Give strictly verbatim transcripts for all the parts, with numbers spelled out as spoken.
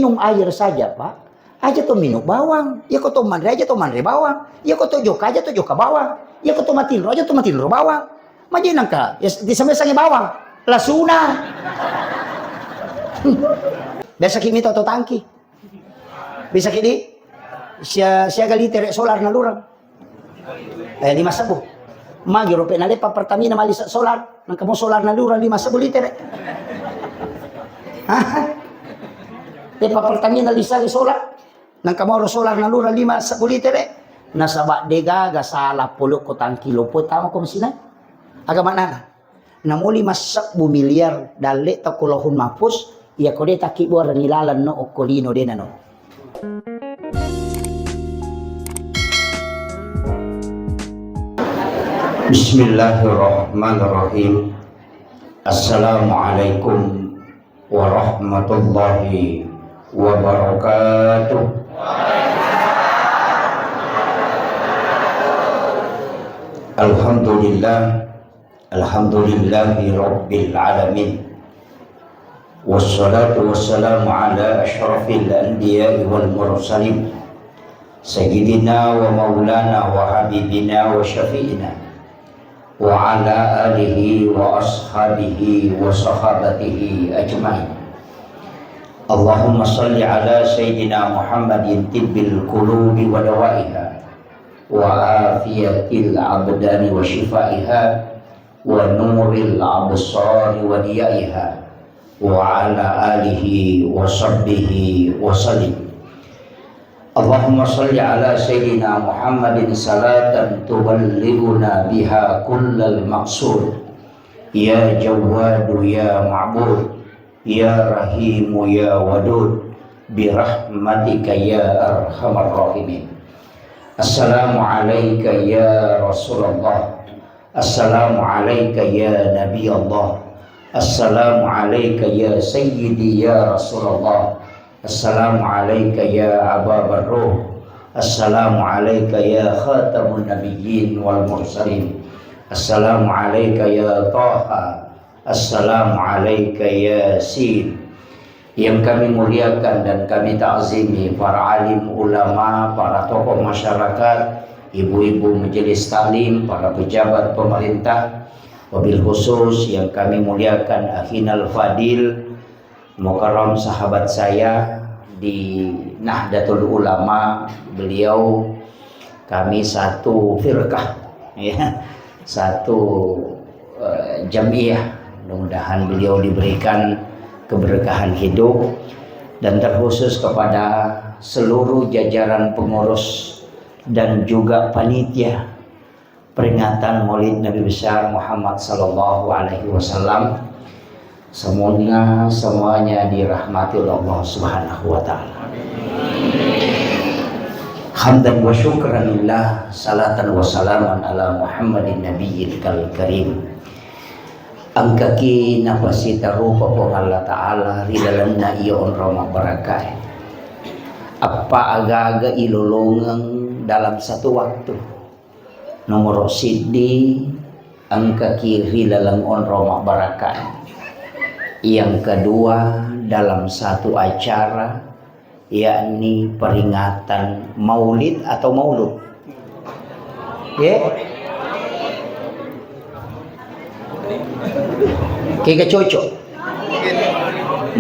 Minum air saja, Pak. Aja to minum bawang. Iya ko to manre aja to manre bawang. Iya ko to jokka aja to jokka bawang. Iya ko to matinro aja to matinro bawang. Maja nangka, ya, di sama sange bawang. Lasuna. Biasa ki mita to tangki. Bisa ki di sia-, siaga litere solar nalurang. Eh, lima sebbu. Magi rope na lepa Pertamina mali se-, solar, nangka mo solar nalurang lima sebbu litere. Hah? Lepa Pertamina lisa solar, nangka mo solar nalurang lima sebbu litere. Nasaba degaga salah polokko tangki loppo tama ko mesinna. Aga maknana? Namuli massebbu miliar dalle ta ko Lauhul Mahfuz, iya ko de takkibbuarengngi laleng no okko lino de nano. Bismillahirrahmanirrahim. Assalamualaikum warahmatullahi wabarakatuh. Alhamdulillah. Alhamdulillahi Rabbil Alamin. Wassalatu wassalamu ala asyrafil anbiya'i wal mursalin. Sayyidina wa maulana wa habibina wa syafi'ina. Wa ala alihi wa ashabihi wa sahabatihi ajma'in. Allahumma salli ala Sayyidina Muhammadin tibbil qulubi wa dawaiha. Wa afiyatil abdani wa shifaiha. Wa nuril absari wa diyaiha, wa ala alihi wa sahbihi wa sallim. Allahumma salli ala Sayyidina Muhammadin salatan tuballighuna biha kullal maqsud. Ya Jawwadu ya Ma'bud. Ya Rahimu ya Wadud, birahmatika ya arhamar rahimin. Assalamu alaika ya Rasulullah. Assalamu alaika ya Nabi Allah. Assalamu alaika ya Sayyidi ya Rasulullah. Assalamu alaika ya Aba Barruh. Assalamu alaika ya Khatamun Nabiyyin wal Mursalin. Assalamu alaika ya Taha. Assalamu alaika Yasin. Yang kami muliakan dan kami ta'zimi para alim ulama, para tokoh masyarakat, ibu-ibu majelis taklim, para pejabat pemerintah, wabil khusus yang kami muliakan Akhinal Fadil, Mukarram sahabat saya di Nahdlatul Ulama, beliau, kami satu firqah, ya, satu, eh, jamiah. Mudah-mudahan beliau diberikan keberkahan hidup, dan terkhusus kepada seluruh jajaran pengurus dan juga panitia peringatan Maulid Nabi Besar Muhammad sallallahu alaihi wasallam. Semoga semuanya dirahmati oleh Allah Subhanahu wa taala. Hamdan wa syukran lillah, salatan wa salaman ala Muhammadin nabiyil karim. Engkaki napasitarupa Puang Allah Ta'ala ri lalenna iya onrong mabbarakkae. Appa aga-aga ilolongeng dalam satu waktu. Nomoro siddi, engkaki ri laleng onrong mabbarakkae. Yang kedua, dalam satu acara, yakni peringatan maulid atau maulud. Ye? Kega cocok?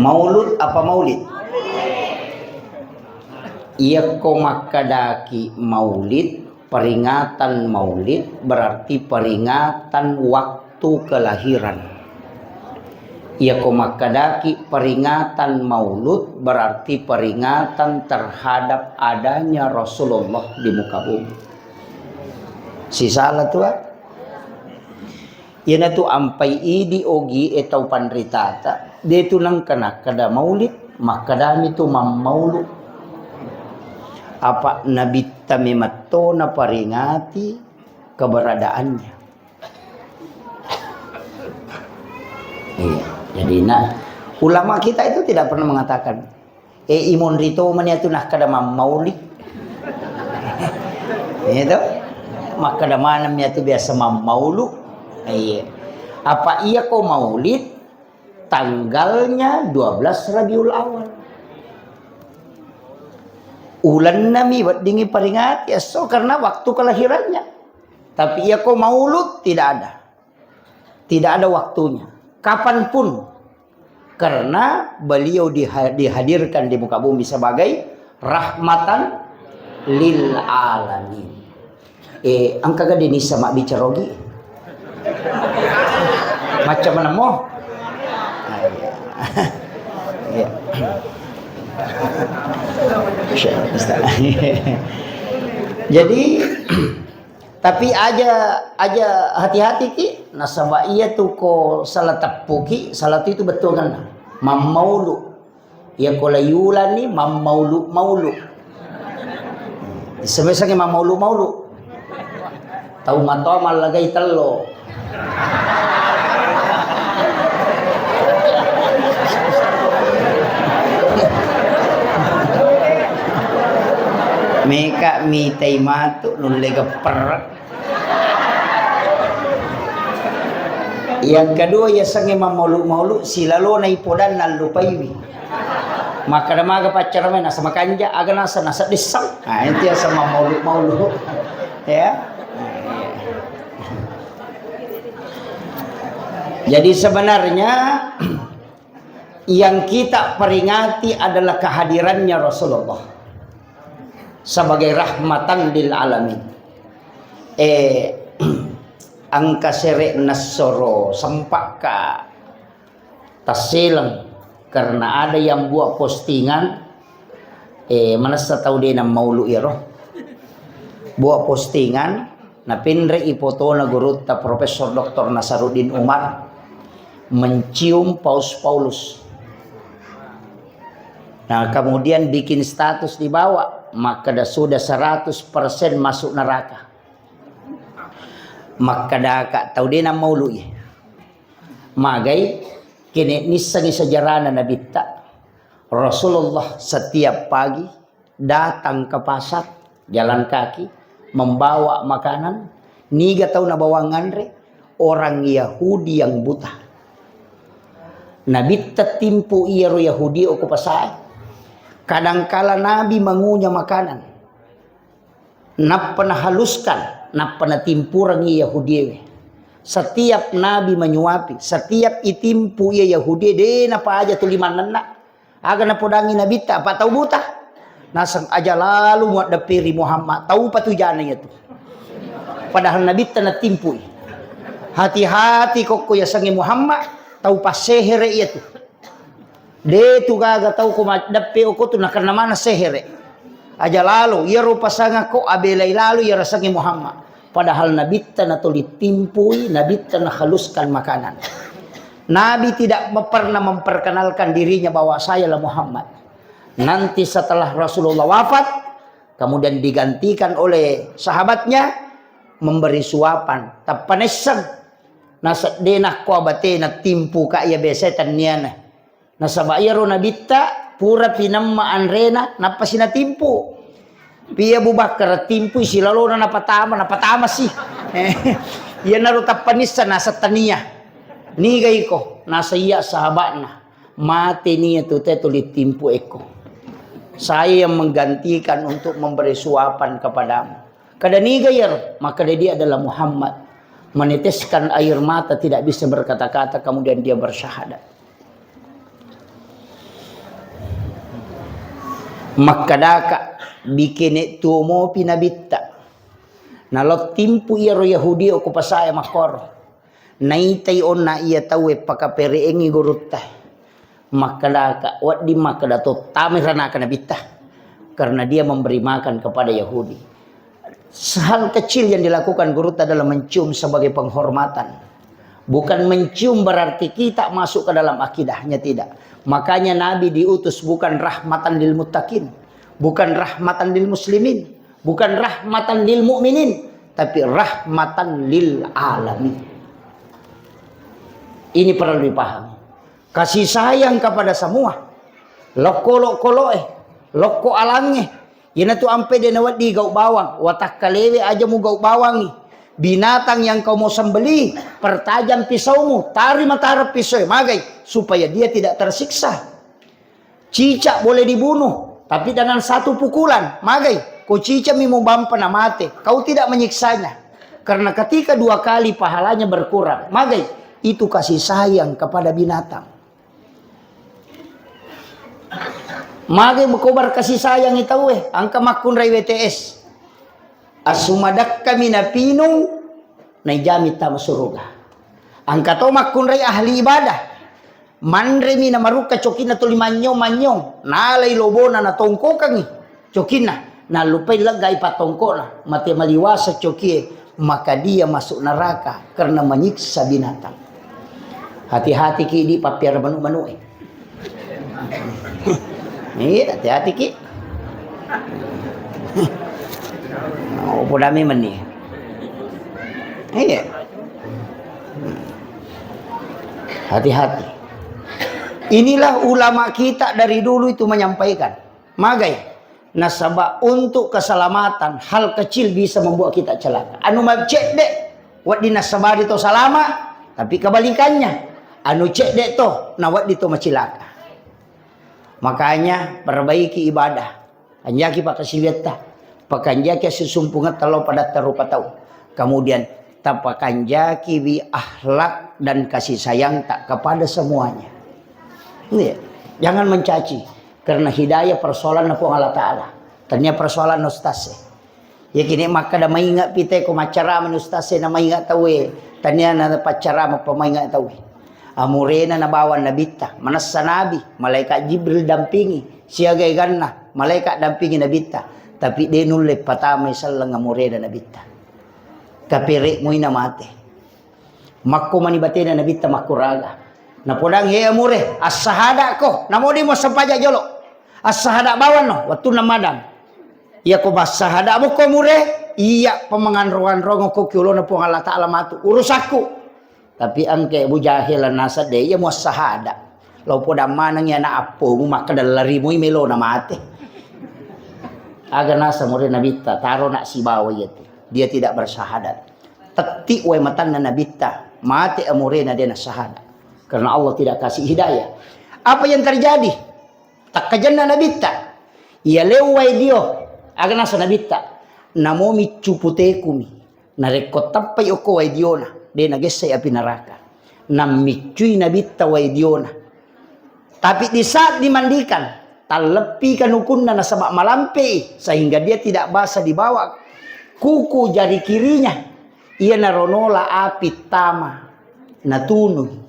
Maulud apa maulid? Iyakko makkedaki maulid, peringatan maulid berarti peringatan waktu kelahiran. Iyako makkedaki peringatan maulud berarti peringatan terhadap adanya Rasulullah di muka bumi. Sisala tu, ah? Iyanatu ampai idi ogi e tau panritata, de tu nengka nakkeda maulid, makkedami tu mammaulu. Apa nabitta memetto naperingati keberadaannya. Iya. Jadi, nah, ulama kita itu tidak pernah mengatakan, "Eh, imonri to mani atu nakkeda mammauli." Itu. Makkeda maneng mi atu biasa mammaulu. Iya. Apa iya ko maulid tanggalnya dua belas Rabiul Awal. Ulennami weddingngi peringati esso karena waktu kelahirannya. Tapi iya ko maulud tidak ada. Tidak ada waktunya. Kapanpun. Karena beliau diha-, dihadirkan di muka bumi sebagai rahmatan lil alamin. Eh, engka ga denissa mabbicara ogi? Macam mana mo? Ah, iya. Iya. Jadi, tapi aja, aja hati-hati ki, nasaba iya tu ko salah teppu ki, salah tu itu betul kan? Mammaulu. Iya ko layulani mammaulu-maulu. Semesangi mammaulu-maulu. Tau matoa mallagai tello. Meka mitai matu nulle gepper. Yang kedua, yasengnge mammaulu-maulu, silalona ipodanna allupaiwi. Makkeda maga paccarame, nasa makanja, aga nasa, nasa dessang. Nah, itu yaseng mammaulu-maulu. Ya. Jadi sebenarnya yang kita peringati adalah kehadirannya Rasulullah sebagai rahmatan lil alamin. Eh, engka sere'na soro sempakka tasseleng karena ada yang buat postingan, eh, manessa tau de nammaulu iyaro. Buat postingan, napenre'i fotona gurutta Profesor Doktor Nasaruddin Umar mencium Paus Paulus. Nah, kemudian bikin status di bawah, makkeda sudah seratus persen masuk neraka. Makkedaka tau de nammaului. Magai, kene nissengi sejarahna Nabitta. Rasulullah setiap pagi datang ke pasar, jalan kaki, membawa makanan. Niga tau nabawang nganre? Orang Yahudi yang buta. Nabitta timpu iyaro Yahudi okko pasae. Kadangkala Nabi mangunya makanan. Nappa nahaluskan, nappa natimpurengngi Yahudiewe. Setiap Nabi menyuapi, setiap itimpu iya Yahudie, de napaja tuli mannenna. Aga napodangi Nabitta, apa tau buta? Naseng aja lalu muaddeppiri Muhammad, tau patujana iyatu. Padahal Nabitta natimpui. Hati-hati kokko yasengnge Muhammad, tau passehere iyatu. De tu gaga tau ko maddeppe okko tu nakenna mana sehere. Aja lalo, iyaro pasangakko abelai lalo iya rasengnge Muhammad. Padahal Nabitta natuli timpui, Nabitta nahaluskan makanan. Nabi tidak me-, pernah memperkenalkan dirinya bahwa sayalah Muhammad. Nanti setelah Rasulullah wafat, kemudian digantikan oleh sahabatnya, memberi suapan. Tappa nesseng. Naseddena ko abatena timpu ka iya biasa tenniana. Nasaba iyaro Nabitta pura pinemma anrena, nappasi natimpu. Pi Abu Bakar timpui silalona napatama, napatamasi. Iyanaro tappa nissa naseng tania. Niga iko? Nasa iya sahabatna. Mate nia tu te tuli timpu eko. Saya yang menggantikan untuk memberi suapan kepadamu. Kada niga iyaro? Makkeda dia adalah Muhammad. Meneteskan air mata, tidak bisa berkata-kata, kemudian dia bersyahadat. Makkedaka, bikene tuo mopi Nabitta. Nalao timpu iyaro Yahudi okko pasae makkoro. Naitai onna iya tauwe pakapere'engngi gurutta. Makkedaka, wedding makkeda to tamai ranaka Nabitta. Karena dia memberi makan kepada Yahudi. Hal kecil yang dilakukan gurutta adalah mencium sebagai penghormatan. Bukan mencium berarti kita masuk ke dalam akidahnya, tidak. Makanya Nabi diutus bukan rahmatan lil muttaqin, bukan rahmatan lil muslimin, bukan rahmatan lil mukminin, tapi rahmatan lil alamin. Ini perlu dipahami. Kasih sayang kepada semua. Lokko-lokko loe, lokko alangnge. Iyanatu ampe de nawedding gau bawang, watakkalewe aja mugau bawangngi. Binatang yang kau mau sembelih, pertajam pisaumu, tari matara pisau, magai, supaya dia tidak tersiksa. Cicak boleh dibunuh, Tapi dengan satu pukulan, magai, ko cicami mubampa na mate, kau tidak menyiksanya. Karena ketika dua kali pahalanya berkurang, magai, itu kasih sayang kepada binatang. Magai bekobar kasih sayang i tauwe, angka makkunrai W T S. Assumadakkami napinung, naijami tama suruga. Angka to makkunrai ahli ibadah. Manremi namarukka cokinna tuli manynyong-manynyong, nalai lobona natongkokangngi cokinna, nallupai leggai pattongkokna, mate maliwasa cokie, maka dia masuk neraka karena menyiksa binatang. Hati-hati ki di pappiara manu-manu e. Iya, hati-hati ki. Oh, podami meni. Iya. Hati-hati. Inilah ulama kita dari dulu itu menyampaikan. Magai. Nasaba untuk keselamatan, hal kecil bisa membuat kita celaka. Anu macedde, wedding nassabari to salama, tapi kebalikannya. Anu cedde to, na wedding to macilaka. Makanya, perbaiki ibadah. Kanjaki pakkasiwiatta. Pakanjaki assusumpungetta lao padatta rupa tau. Kemudian, tapakanjakiwi akhlak dan kasih sayang tak kepada semuanya. Iya. Jangan mencaci. Karena hidayah persoalanna Puang Allah Ta'ala. Tania persoalanna ustaz e. Iya kini makkada mainga pite ko maccarama ni ustaz e na mainga tauwe. Tania na paccarama pemainga tauwe. Amurena na bawang nabitta, manessa nabi, malaikat Jibril dampingi, siaga eganna, malaikat dampingi nabitta, tapi de nulle patamai selleng amurena nabitta. Kapere muina mate. Makko mani batena nabitta makkuraga. Napodang, "He amure, assahada ko." Namo de muassempajang jolo. Assahada bawang no, wettunna madang. Iya ko massahada mukko mure, iya pamanganrong-anrong ko ki olona Puang Allah Ta'ala matu. Urusakku. Tapi engke Abu Jahil nasa de iya muassahada. Lao podang maneng iya na appomu makkada lari mui melona mate. Aga nasa mure nabitta, taro nak sibawa iya tu. Dia tidak bersahadat. Tetti wae matanna nabitta, mate amurena de nassahada. Karena Allah tidak kasih hidayah. Apa yang terjadi? Takkajenna nabitta. Iya lewwai dio, aga nasa nabitta. Namo miccu putekumi. Narekko teppai okko wai diona, de nagessai api neraka. Nammiccui nabitta wai diona. Tapi di saat dimandikan, talleppi kanukunna nasaba malampe, sehingga dia tidak basah di bawah kuku jari kirinya. Iyanaro nola api tama, natunui.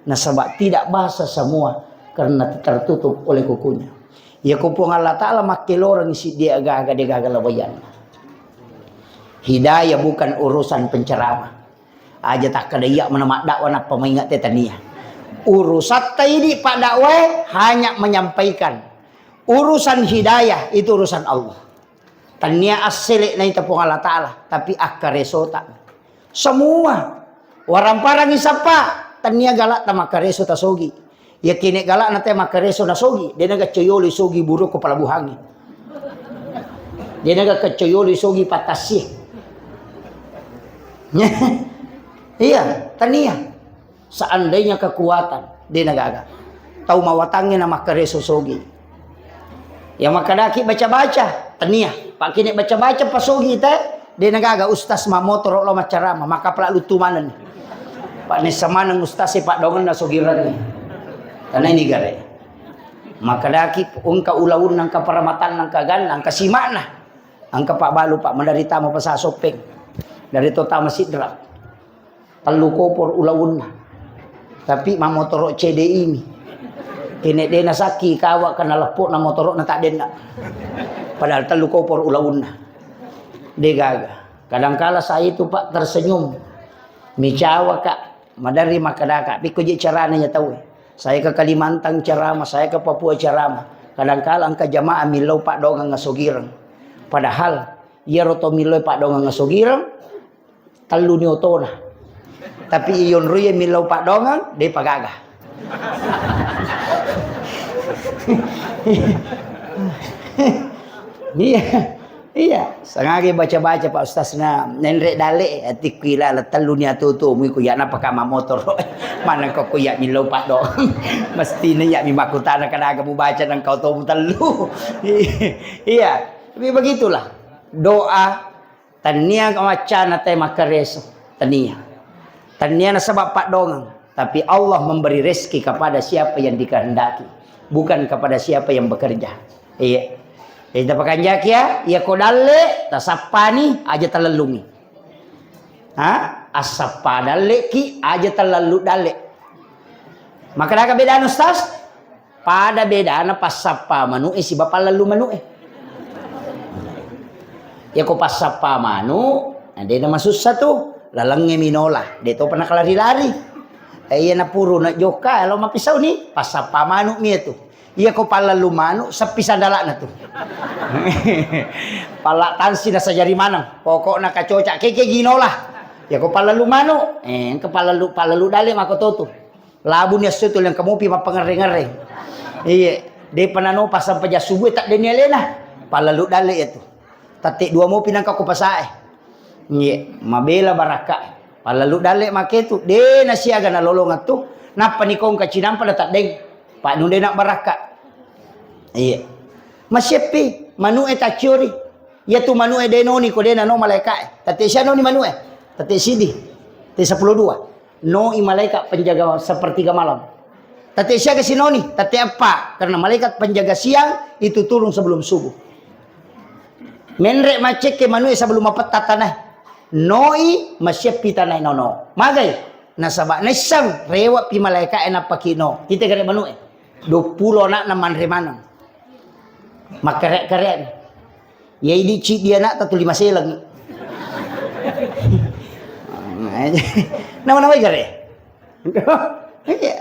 Nasaba tidak basah semua karena tertutup oleh kukunya. Iya ko Puang Allah Ta'ala makkelorengngi siddi aga-aga de gaga labayanna. Hidayah bukan urusan penceramah. Aja takkada iya mana maddakwa nappa maingat te tania. Urusatta idi paddakwae hanya menyampaikan. Urusan hidayah itu urusan Allah. Tania assele naita Puang Allah Ta'ala, tapi akkaresota. Semua. Waramparangi sappa, tania galakta makkareso tasogi. Yakine galakna te makkareso nasogi, de naga coyolo sogi buru ko pelabuhangi. De naga coyolo sogi patassi. Iya, tania. Seandainya kekuatan, de nagaga. Tau mawatangnge na makkareso sogi. Ya makkadaki baca-baca, tania. Pakkine baca-baca pasogi te, de nagaga ustaz mamotoro lo maccarama, maka pala lutu maneng. Pak nessa maneng ustaz e padongenna sogiranni. Karena ini gare. Makkadaki engka ulaunna, engka paramatanna, engka ganna, engka simakna. Engka pak balu pak madari tama pasa soppeng. Dari to tama sidra. Tellu kopor ulaunna. Tapi mamotoro C D I mi. Kene de nasakki kawa kana leppo na motoro na tak denna. Padahal tellu kopor ulaunna. De gaga. Kadangkala saya itu pak tersenyum. Micawa kak, madari makkadaka, pikko je carana ya tau. Saya ke Kalimantan ceramah, saya ke Papua ceramah. Kadangkala engka jamaah millau pak dongang ngasogireng. Padahal iyaro to millau pak dongang ngasogireng, tellu ni otona. Tapi iyonroi millau paddoangeng, de pagaga. Iya. Iya, sangage baca-baca, Pak Ustaz, na nenre dale, atikku ila la tellu ni atutu, muiku ya napa kama motor. Mana kok ku ya millau paddo. Mesti ni ya mi makutana kadaga mu baca nang kau to mu tellu. Iya, tapi begitulah. Doa tania wacana te makkareso. Tania. Tania nasaba paddongeng. Tapi Allah memberi rezeki kepada siapa yang dikehendaki, bukan kepada siapa yang bekerja. Iya. Jadi tapakanjaki ya, iya ko dalle, tasappani, aja talellungi. Ha? Assappa dalle ki, aja talellu dalle. Maka daga bedana, Ustaz? Pada bedana passappa manu'e siba pallallu manu'e. Iya ko passappa manu, na de namasussa tu, lalengnge minola, de topa nakalari-lari. Eh, iya napuru na jokka, lo mapisau ni, passappa manu mi tu. Iya ko pallallu manu, seppi sandalana tu. Palla tansi nasajari maneng, pokokna kacoca keke ginola. Iya ko pallallu manu, eh, engka pallallu, pallallu dale mako to tu. Labuni esso tu lengka mopi mappangerre-ngerre. Iye, depa nano pasang paja subuh tak deni alena. Palalu dalle ya tu. Tatte dua mopi nangka ko pasae. Iye, mabela barakka. Palalu dalle make tu, de nasiaga nalolong tu. Nappa nikongka cinampa na taddeng. Pak nunde nak barakka. Iye. Maseppi, manu e taciori. Iya tu manu e de noni ko de nano malaika e. Tatte sia noni manu e. Tatte sidi. Te sepuluh dua. Noi malaikat penjaga sepertiga malam. Tette siaga sinoni, tette eppa, karena malaikat penjaga siang itu turun sebelum subuh. Menre macekke manue sebelum mapetta tanae. Noi masiappi tanae nono. Magai? Nasaba naissang rewa pi malaikae nappaki no. Ite gare manue. Dua puluh anakna manre maneng. Makkare-kare. Iya idi ciddi anakta tuli maselengngi. Nama-namai gare. Iya.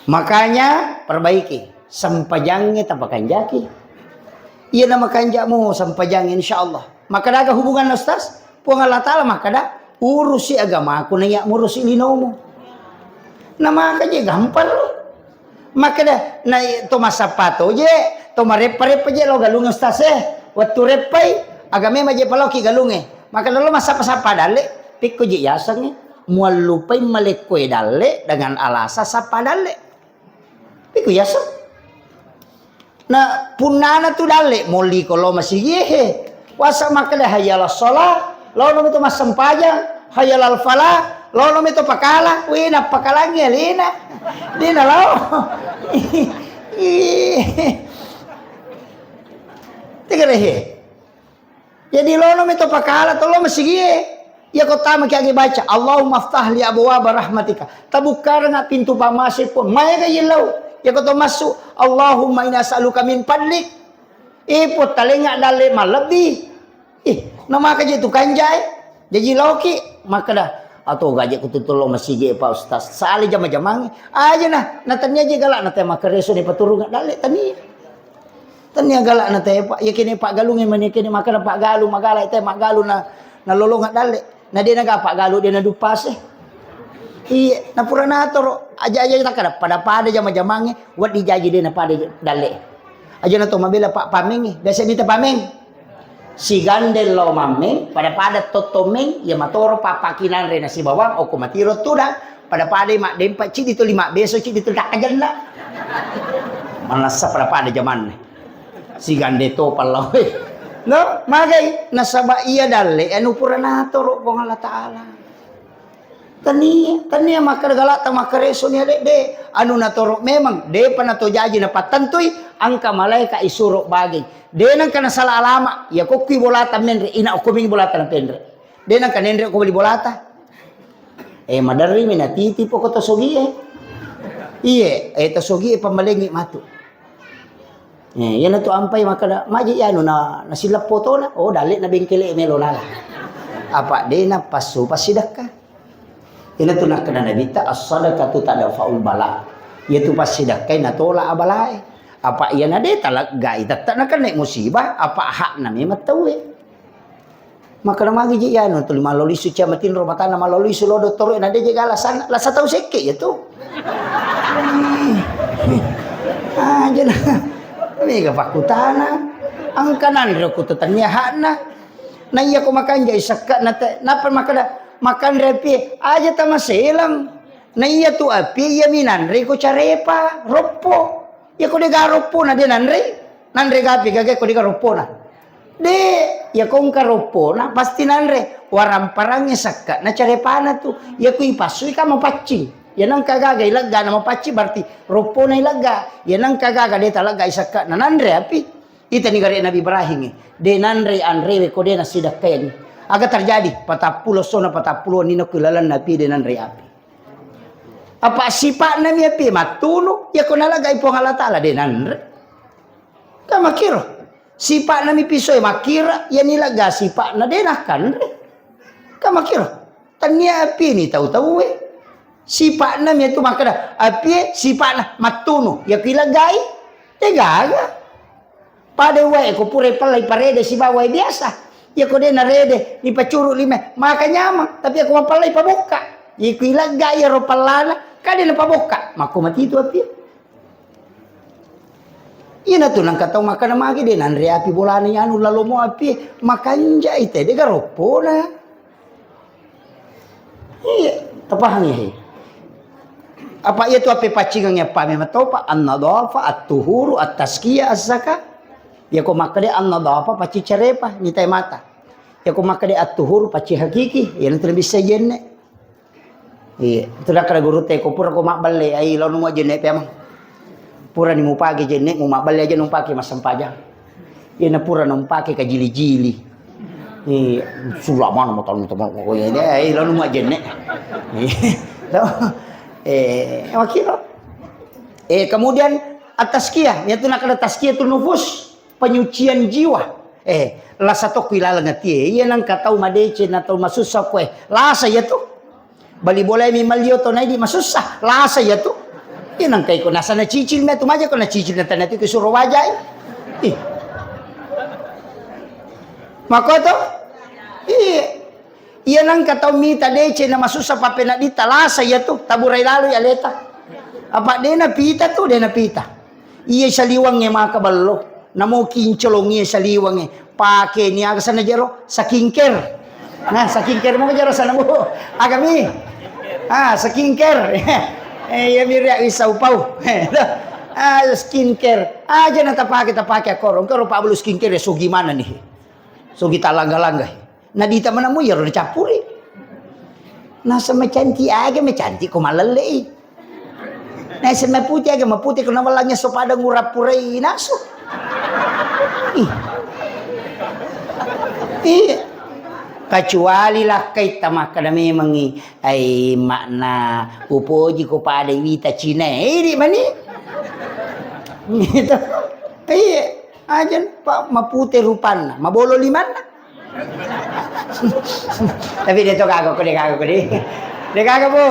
Makanya perbaiki sempajangnge tapakanjaki. Iya nama kanjamu sempajangnge insyaallah. Maka daga hubungan Ustaz, Puang Allah Ta'ala makkada, "Urusi agamaku na iya murusi linomu." Nah, maka je gampang lo. Makkada, na to massappa to je, to mareppa-reppa je lo galungnge Ustaz e. Wettu reppai, aga memang je paloki galungnge. Makkada lo massappa-sappa dalle, pikko je yasengnge. Muallupai malekko e dalle dengan alasan sappa dalle. Pikko yaseng. Na punnana tu dalle, molli ko lo masigi e. Wasa makkeda, "Hayya alas shalah," lono mi to massempajang, "Hayya alal falah," lono mi to pakala, weh, nappakalangi alena. Dena lao. Tegere he. Jadi lono mi to pakala to lo masigie. Iya ko tamaki agi baca, "Allahumma aftah li abwaba rahmatika." Tabukkarenga pintu pamase pun. Maega yellau. Iya ko to massu, "Allahumma inna as'aluka min fadlik." Ipo talenga dalle malebbi. Ih, namaka je tu kanjai. Jaji laoki, makkeda, "Atau gaje ku tutu lo masigi, Pak Ustaz. Sali jama-jamangi." Aja nah, na tania je galak na tema kereso ni paturunga dalle tania. Tania galak na te, Pak. Iya kene Pak galungi mani kene makkeda Pak galu, magala te maggalu na, na lolonga dalle. Na de naga Pak galu de na dupase. Iya, na pura natoro. Aja-aja takkada pada-pada jama-jamangi, weddi jaji de na pada dalle. Aja na to mabela Pak pamengi. Biasa mita pameng. Sigande lao mammeng, pada-pada totto meng, iya matoro pappakinanre nasibawang, okko matiro tudang, pada-pada maddempa, ciddi tuli mabbeso, ciddi tuli takkajenna. Manassa pada-pada jamanna. Sigande to pallawe. No, magai, nasaba iya dalle, anu pura natoro Puang Allah Ta'ala. Tania, tania makkeda galakta makkareso nia de, de. Anu natoro memang, depa nato jaji napattentui, angka malaika isuro bagi. De nengka nasala alama, iya kokkui bolata menre, ina okko ming bolata napenre. De nengka nenre ko beli bolata. Eh, maderri mi natiti poko to sogie. Iye, eh, to sogie pammalengi matu. Eh, iyanatu ampai makkeda, "Maji anu na, nasileppo tona." Oh, dalle na bengkele melo nala. Apa de na passu passidakka. Iyanatu nakkeda Nabitta, "As-sadaqatu tadfa'ul bala." Iyatu passidakkai natola abalae. Apa iyana de taleggai tette nakenna musibah, apa hakna memang tauwe. Makkeda magi je iyanu tuli malolo lisu cia matinro matanna malolo lisu lo dottoro na de je gala sana, lasa tau sekke ya tu. Aja na. Mega pakkutana. Engka nanre ko tu tennia hakna. Na iya ko makanjai sekka na te, napa makkeda, makanre api, aja tamaselang. Na iya tu api, iya minanre ko carepa, roppo. Iya ko dega roppo na de nanre. Nanre gapi gaga ko dega roppo na. De, iya ko engka roppo na pasti nanre. Waramparangnge sekka na carepana tu. Iya ko ipassui ka mapaccing. Iya nengka gaga ilegga na mapaccing berarti roppo na ilegga. Iya nengka gaga de talegga isekka na nanre api. Itani gare Nabi Ibrahim, de nanre anrewe ko de nasidakkaini. Aga terjadi? Patappulo sona patappulo nino ku lalenna api de nanre api. Apa sipa'na mi api mattunu, ya ko nalagai Puang Allah Taala de nanre. Kamakiro. Sipa'na mi pisoe makira, ya nilaga sipa'na de nakanre. Kamakiro. Tania api ni tau-tau e. Sipa'na mi tu makkeda, api e sipa'na mattunu, ya ko ilegai. Degaga. Pada wae ko pura pellai parede sibawa wae biasa. Iya ko de narede, ripacuru lima, maka nyamang. Tapi ako mapellai pabokka. Iku ilegga iya ro pellana, kade napabokka. Makko mati itu api. Ina tu nangka tau makkana magi de nanre api bolana anu lalo mo api, makanja ite de garoppona. Iya, tapahangi he. Apa iya tu ape paccingang ya pame matopa, an-nadhafa, at-tuhuru, at-tazkiyah, az-zakah. Ya ko makkade an-nadhafa pacci carepa, nitai mata. Ya ko makkade at-tuhuru pacci hakiki, ya nanti bisa jenne. Iya, tu dakkara guru te ko pura ko mabballe, ai lalu mo jenne pe amang. Purani mupake jenne, mu mabballe aja numpake massempajang. Iya na pura numpake kajili-jili. Iya, sulamana mo tanu teman ko iya de, ai lalu mo jenne. Iya. Eh, wakiro. Eh, kemudian at-tazkiyah, yaitu nakada tazkiyatun nufus, penyucian jiwa. Eh, lasa to ku ilaleng atie, iya nangka tau madeceng na tau masussa koe. Lasa iya tu. Bali bolai mi malio to naidi masussa, lasa iya tu. Iya nangka iko nasa na cicil me tu maja ko na cicil na tanah tu ke suro wajai. Ih. Makoto? Iya. Iya nangka tau mita deceng na masussa papena dita lasa iya tu, taburai lalu ya leta. Apa dena pita tu, dena pita. Iya saliwangnge maka ballo. Namo kincolong iya saliwangnge. Pake ni aga sana jero? Skincare. Nah, skincare mo jero sana, Bu. Agami. Ah, skincare. Eh, iya miri wisa upau. Ah, skincare. Aja na tapake, tapake akoro. Engka ro pabulu skincare ya so gimana nih? So kita langga-langga. Na dita manamu iyaro dicappuri. Nasa macanti aga macanti ko malellei. Nasa maputi aga maputi ko nawalangnya so pada ngurappurai nasu. Ih. Iya. Kecuali lakkai tamakkada memangi ai makna upoji ko pada wita Cina. Eh, di mani. Gitu. Iya. Aja pa mapute rupanna, mabolo limanna. Tapi de to gaga ko de gaga ko de. De gaga, Bu.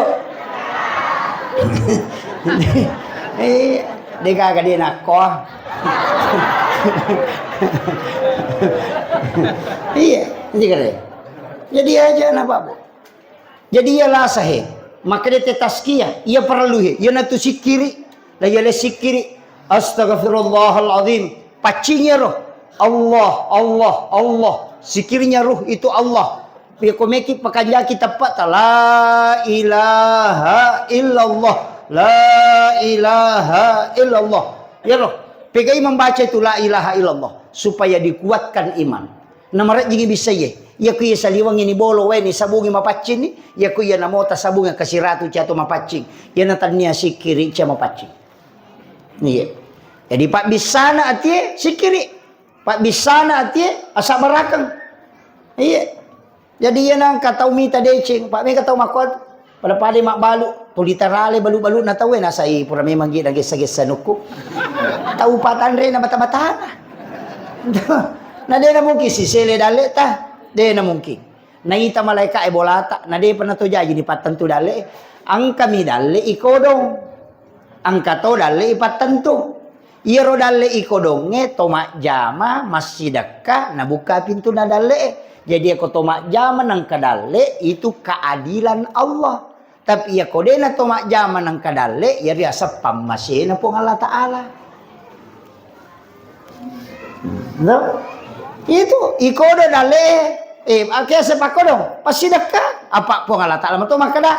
Eh, de gaga de nakko. Iya, nanti kare. Jadi aja na, Pak, Bu. Jadi iya lasa he, makkeda te tazkiyah, iya parellu he, iya natu sikkiri, la iya le sikkiri, astaghfirullahal azim, paccingi ro, Allah, Allah, Allah, sikkirinya ruh itu Allah. Iya ko meki pakanjaki teppata, la ilaha illallah, la ilaha illallah. Ya roh, pegai membaca itu la ilaha illallah supaya dikuatkan iman. Namarejjingi bissaiye. Iya ku iya saliwengngi ni bolo wae ni sabungi mapaccinni, iya ku iya namota sabungi kasiratu cato mapaccing. Iya natannia sikkiri cia mapaccing. Iya. Jadi pabbissana atie sikkiri. Pabbissana atie asabbarakeng. Iya. Jadi iya nangka tau mita deceng, pa mega tau makkuat. Pada-pada mabbalu, tuli tarale balu-baluna tauwe, nasai pura memang gi nagessa-gessa nukku. Tau patanre na bata-batana. Na de na mungkin sisele dalle ta, de na mungkin. Naita malaika e bolata, na de pernah to jaji ni pattentu dalle. Angkami dalle i kodong. Angka to dalle i pattentu. Iyaro dalle i kodongnge to majjama massidekka nabukka pintunna dalle e. Jadi ko to majjama nangka dalle itu keadilan Allah. Tapi iya ko dena to majjama nangka dalle, iya riaseng pammasena Puang Allah Ta'ala. No? Itu ikodo dalle, eh, ake sepakkodo, passidekka. Apa Puang Allah Ta'ala mato makkeda,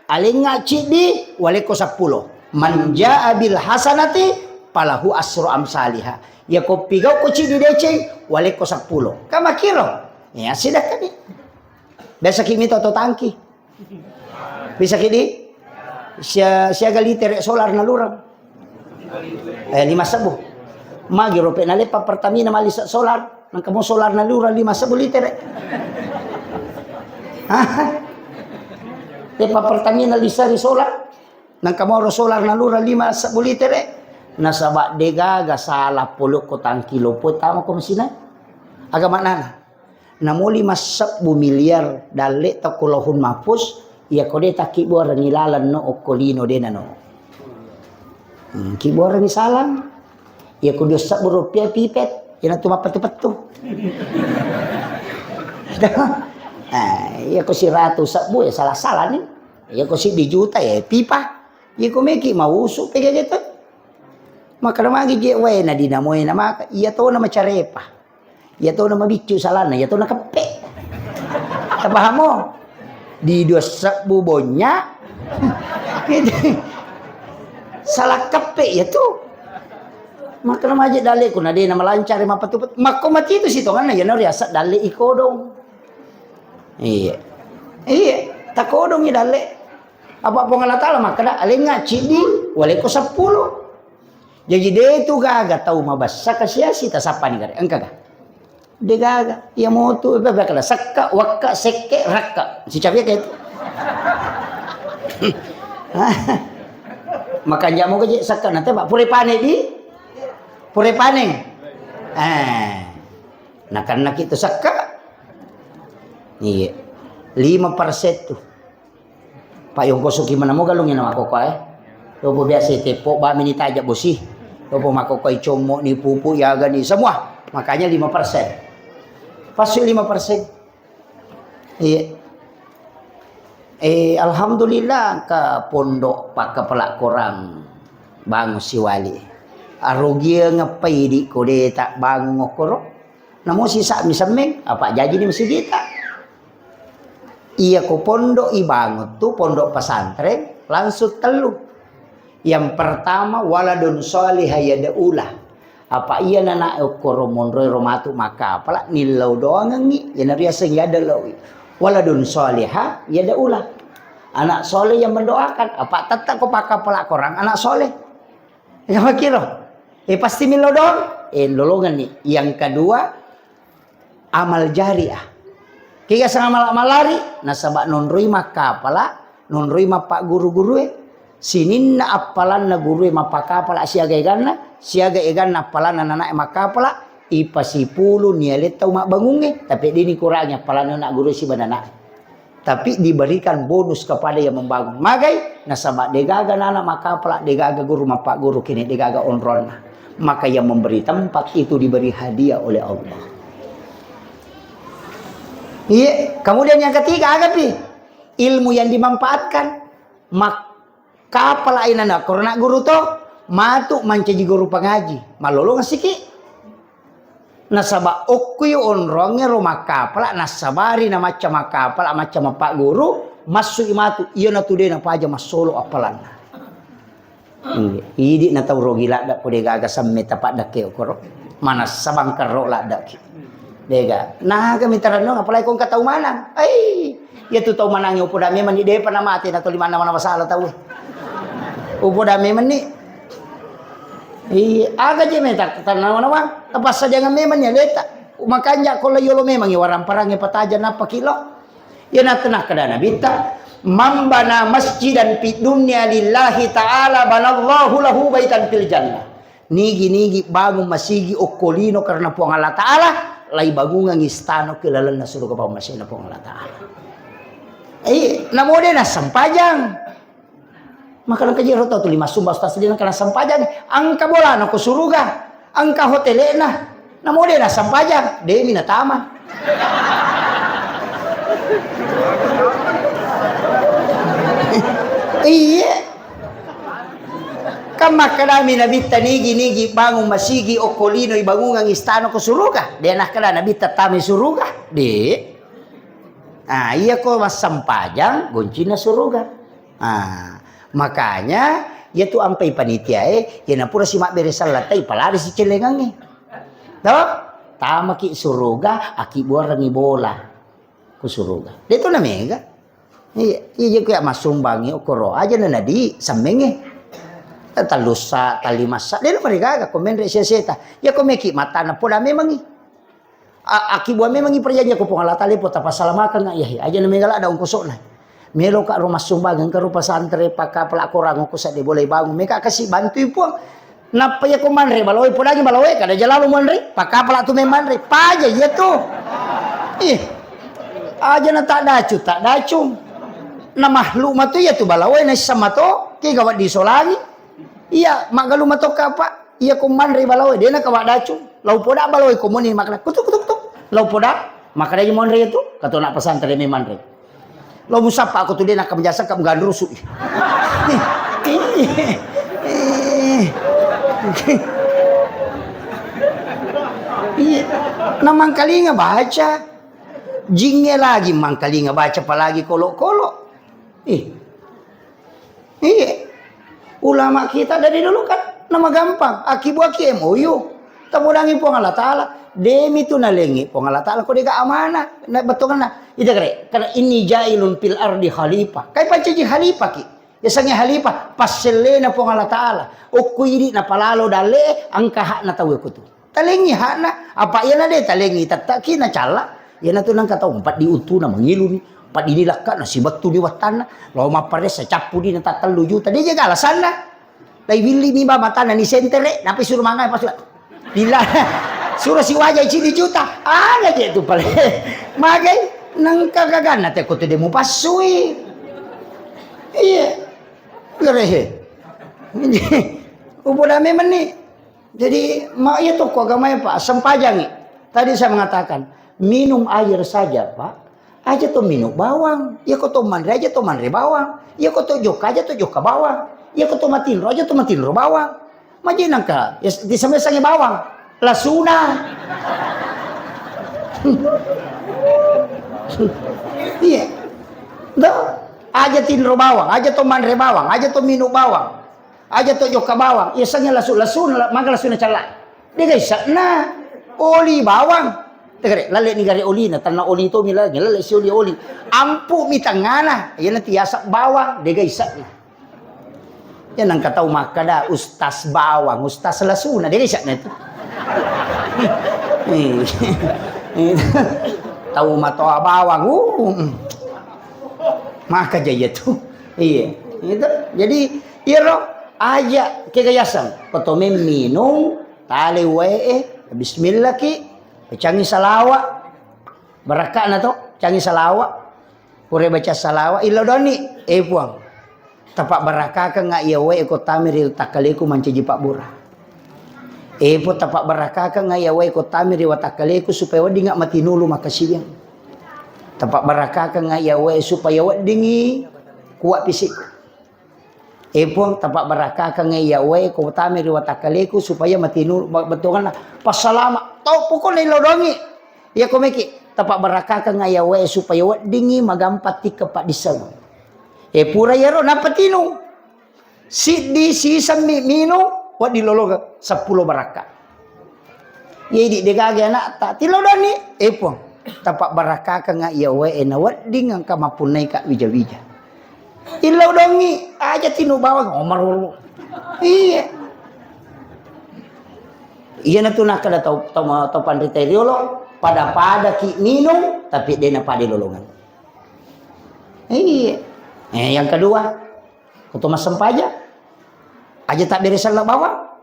alengnga ciddi, walekko seppulo. Man jaa bil hasanati, falahu asru amsaliha. Yako pigau ko ciddi deceng, walekko seppulo. Kamakiro? Ya, sidekka ni. Biasa ki mita to tangki. Bisa ki di? Sia-, siaga litere solar nalurang. Eh, lima sebbu. Magi rope nalepa Pertamina malisa solar. Nangka mo solar nalurang lima sebbu litere. Hah? Lepa Pertamina lisa ri solar. Nangka moro solar nalurang lima sebbu litere. Nasaba degaga sala polokko tangki lopo tama ko mesinna. Aga maknana? Namo lima sebbu miliar dalle takko Lauhul Mahfuz, iya ko de takkibuarengngi laleng no okko lino de nano. Hmm, kibuarengngi salang. Iya ko dua sebbu rupiah pipet, iya natu mappettu-pettu. Eh, iya ko siratu sebbu ya salah-salah ni. Iya ko siddi juta ya pipa. Iya ko meki mausu pega gitu. Maka magi je wae na dinamoe na maka iya to na macarepa. Iya to na mabiccu salanna, iya to na keppe. Tapahamo? Di dua sebbu bonya. Salah keppe iya tu. Maka maje dalle ku na de na malancare mapettu-pettu. Makko mati itu sitonganna iya no riasa dalle ikodong. Iya. Iya, takodongi dalle. Apa Puang Allah Ta'ala makkeda, alengnga ciddi, walekko seppulo. Jaji de tu gaga tau mabessa kasiasi tasappani gare. Engka ga? De gaga. Iya motu, bebe kala sekka, wakka, sekke, rakka. Sicapi ke itu. Makanja mo gaji sekka nanti Pak pure pane di pure paneng. Eh. Nakanna ki tu sekka. Iya. Lima persen tu. Pak yongko suki mana mo galung ina makoko eh. Lopo biasa tepo ba mini taja bosi. Lopo makoko i commo ni pupu yaga ni semua. Makanya lima persen. Pas lima persen. Iya. Eh, alhamdulillah ke pondok pakkapala korang bangun siwali. Arogieng ngeppai di kode tak bangun ngokoro. Namo sisa mi semmeng, apa jaji ni masigita. Iya ko pondok ibangun tu pondok pesantren langsung tellu. Yang pertama, waladun shalihah yad'ulah. Apa iya nana okkoro monroe ro matu makkapala nillau doangengngi, iyana riaseng yad'ulah. Waladun shalihah yad'ulah. Anak soleh yang mendoakan, apa tetap ko pakkapala korang anak soleh. Ya makiro. Eh pasti millau doang. Eh lolongenni. Yang kedua, amal jariah. Kega sang amal-amal lari, nasaba nonroi makkapala, nonroi mappagguru-gurue. Sininna appalanna gurue mappakapala siaga eganna, siaga eganna appalanna nanae makkapala, ipasipulu niale tau mabbangungnge, tapi deni kurangi appalanna anak gurue siba nanae. Tapi diberikan bonus kepada yang membangun. Magai, nasaba degaga nana makkapala, degaga guru mappagguru kini, degaga onronna. Maka yang memberi tempat itu diberi hadiah oleh Allah. Iya, kemudian yang ketiga, agapi ilmu yang dimanfaatkan. Mak-, kapala inana korona guru to, matu mancaji guru pangaji. Malolong siki. Nasaba okkui onrongnge ro makkapala, nasabari na macca makkapala, macca mappaguru, massui matu, iya natu de napaja massolo appalanna. Iya, idi na tau rogi ladda ko de gaga semme tapaddakke okoro. Manassa bangkarro laddaki. Dega. Naga mitarenno apalagi ko engka tau manang. Ai, iya tu tau manang upoda memang ni depa na mate na to limanna mana masalah tau. Upoda memang ni. Iya, aga je meta tanawa-nawa. Tapassa jangan memang ni aleta. Makanja ko la yolo memang ya waramparangnge pataja nappa kilo. Iyana tenakkedana bitta, "Man bana masjidan fid dunya lillahi ta'ala banallahu lahu baitan fil jannah." Nigi-nigi bangun masigi okko lino karena Puang Allah Ta'ala, lai bangungang istana ke lalenna suruga pammasena Puang Allah Ta'ala. Eh, namo de nassempajang. Maka engka jero tau tuli massumba ustaz de nengka nassempajang, engka bolana ko suruga, engka hotele'na, namo de nassempajang, demi natama. Iya. Kan makkedami Nabitta, nigi-nigi bangung masigi okko lino ibangungang istana ko suruga. De' nakkeda Nabitta tamai suruga. De'. Ah, iya ko massempajang goncinna suruga. Ah, makanya iya tu ampai panitiae, iya napura si mabbere sallatta ipalari si celengangnge. To? Tamaki suruga, akibuarengngi bola. Ku suruga. De' tu na mega. Iya, iya je ku ya massumbangi okoro. Aja na nadi semmengnge. Tallussa, talimassa. De' na marigaga ko menre sia-siata. Iya ko meki matana poda memangngi. A-, akibua memangngi perjanjian ko Puang Allah Taala, po tapasalamakang, iya, iya. Aja na mega ladda ongkosokna. Meloka ro massumbang, engka ro pesantren, pakkapala Korang, ko sadde boleh bangun. Meka kasi bantui Puang. Nappa iya ko manre balaoe, podangi balaoe, kada ja lalo manre, pakkapala tu memanre. Paja iya tu. Ih. Aja na tak dacu, tak dacu. Na makhluk matu iya tu balaoe, na isseng mato, kega wedding solangi. Iya, maggalu mato kapa. Iya ko manre balaoe, de' na kawa dacu. Lao poda balaoe ko moni makna, kutuk, kutuk, kutuk. Lao poda, makna iya monre itu, kato na pesantren memanre. Lo musappa ko tu de' nakka menjasa ka mengandrusu. Iya. Na mangkalinga baca. Jingnge lagi mangkalinga baca, apalagi kolo-kolo. Ih. Iya. Ulama kita dari dulu kan nama gampang. Akibuaki M O U. Tapodangi Puang Allah Taala. Demi tu nalengi Puang Allah Taala ko dega amanah. Na betonganna. Ida kare. Karena inni jailun fil ardi khalifah. Kai pancaji khalifah ki. Yasengnge khalifah. Passellena Puang Allah Taala. Okko idi napalalo dalle angka hakna tau kutu. Talengngi hakna, apa iyana de' talengngi tetteki nacalla. Iyana tu nengka tau empat di utuna mangiluni, empat di lakka na sibettu di wattanna. Lo mapparessa cappu di na tattellu juta. De' jaga alasanna. Lai willi mi ba matana ni sentere, napi suruh mangai pas. Bila suruh si wajai cili juta. Aga je tu pale. Magai nengka gaganna te ko tu de' mupassui. Iya. Gerehe. Upoda memang ni. Jadi, ma-, iya tokko agamae, Pak, sempajangi. Tadi saya mengatakan, minum air saja, Pak. Aja to minum bawang. Iya ko to manre, aja to manre bawang. Iya ko to jokka, aja to jokka bawang. Iya ko to matinro, aja to matinro bawang. Maji nangka, ya, disemesangi bawang. Lasuna. Iya. Do, aja tinro bawang, aja to manre bawang, aja to minum bawang. Aja to jokka bawang, iyasengnge lasu-lasu, maga lasuna calla. Dega isakna. Oli bawang. Tegare, lalle ni gare olina, tanna oli to mi lagi, lalle si oli-oli. Ampu mi tengana, iyana tiasa bawang, dega isakna. Ya nangka tau makkada, "Ustaz bawang, ustaz lasuna," dega isakna tu. Tau matoa bawang, uh. Maka jaya tu. Iya, gitu. Jadi, iyaro aja kegayasang. Koto memminung, tale wae, bismillah ki, bacangi salawa. Barakka'na to, cangi salawa. Pura baca salawa, illau doni, eh Puang. Tapa barakakang iya wae ko tami ri takkaleku mancaji pabbura. Eh Puang, tapa barakakang iya wae ko tami ri watakkaleku supaya wedding matinulu makasiwiang. Tapa barakakang iya wae supaya weddingi kuat fisikku. Eh Puang, tapa barakakang iya wae ko tami ri watakkaleku supaya matinu, ba-, bettuanna passalama. Tau pokokna illau dongi. Iya ko meki, tapa barakakang iya wae supaya weddingi magampa tikka paddisseng. Eh pura iyaro nappa tinu. Siddi sisemmi minung, wedding lolongeng seppulo barakka. Iya idi degaga anakta, tillau doni, eh Puang, tapa barakakang iya wae na wedding engka mappunnai ka wija-wija. Illau dongi, aja tinu bawang, oh, marulu. Iya. Iyana tu nakkada tau, tau, tau panrita riolo, pada-pada ki minung, tapi dena pada lolongeng. Iya. Eh, yang kedua, Koto massempajang, aja tabbere selleng bawang.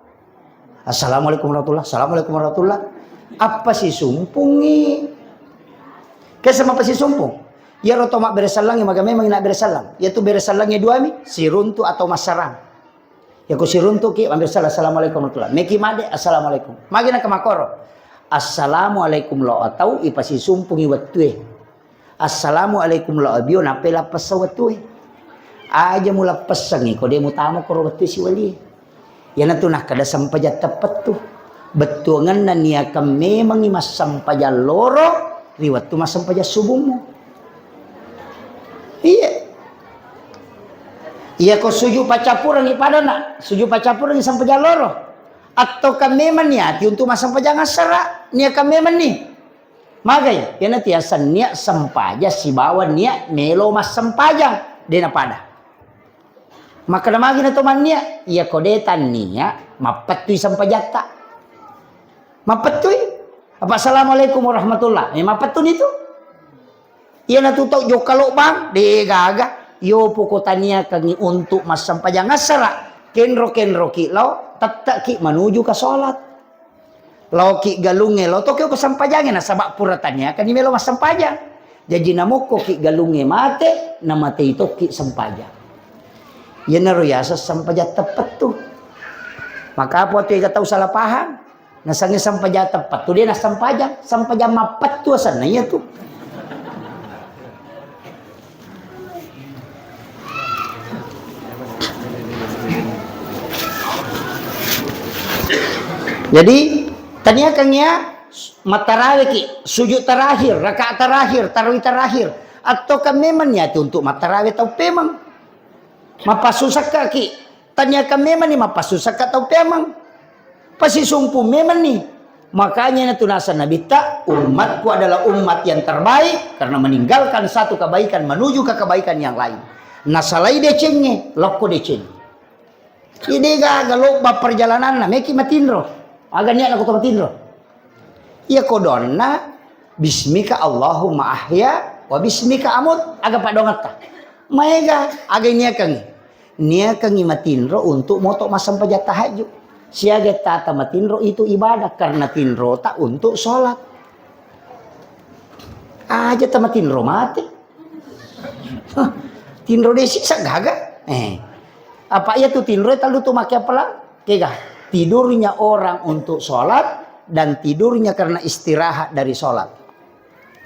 Assalamualaikum warahmatullah, assalamualaikum warahmatullah. Apa sisumpungi? Kesa mapa sisumpung? Iyaro to mabbere sellengnge maga memang nabbere selleng. Iyatu bere sellengnge duami, siruntu atau massarang. Yako siruntuki mabbere selleng, assalamualaikum warahmatullah. Meki made, assalamualaikum. Magi nakamakoro? Assalamualaikum lo atau ipasisumpungi wettue. Assalamualaikum lo abio, nappai lappessa wettue. Aja mulappessangi ko de mutama koro wettue siwalie. Iyanatu nakkeda sempajang teppettu. Bettuangenna niakang memangngi massempajang loro ri wettu massempajang subummu. Iya. Iyako sujud paccappurengngi padana, sujud paccappurengngi sempajang loro. Atau kan memang niati untuk massempajang assara, niakang memanni. Magai, iyanatu yaseng niat sempajang sibawa niat melo massempajang, de napada. Makkeda magi na to manniat, iyako de tanniat, mappettui sempajatta. Mappettui? Apa assalamualaikum warahmatullah. Eh, mappettuni tu. Iyanatu tau jokka lobbang, de gaga. Yo poko taniakangi untuk massempajang assara. Kenro-kenroki lao, tette'ki manuju ke sholat. Laoki galungnge, lao toki ko sempajangnge, nasaba pura taniakanni melo massempajang. Jaji namokkoki galungnge mate, namatei tokki sempajang. Iyanaro yaseng sempajang teppettu. Maka apa tu ega tau salah paham? Nasengnge sempajang teppettu, de nassempajang. Sempajang mappettu asenna iyatu. Jadi, taniakangngi ya, mattaraweki, sujud terakhir, rakaat terakhir, tarawih terakhir, atau kan memang niati untuk mattarawe tau pemeng. Mappasusakka ki, taniakan memang ni mappasusakka tau pemeng. Pasisumpu memang ni. Makanya itu nasa Nabitta, "Umatku adalah umat yang terbaik karena meninggalkan satu kebaikan menuju ke kebaikan yang lain." Nasalai decengnge, lokko deceng. Ide gaga lobba perjalananna, meki matinro. Aga niatna ko to matinro? Iya kodonna, "Bismika Allahumma ahya wa bismika amut." Aga padongetta? Maega, aga niakangi? Niakangi matinro untuk moto massempajang tahajud. Siaga tata matinro itu ibadah karena tinrota untuk sholat. Aja tamatinro mate. Hah, tinro desi sagaga. Eh. Apa iya tu tinro talu tu make apalah? Kega. Tidurnya orang untuk sholat dan tidurnya karena istirahat dari sholat.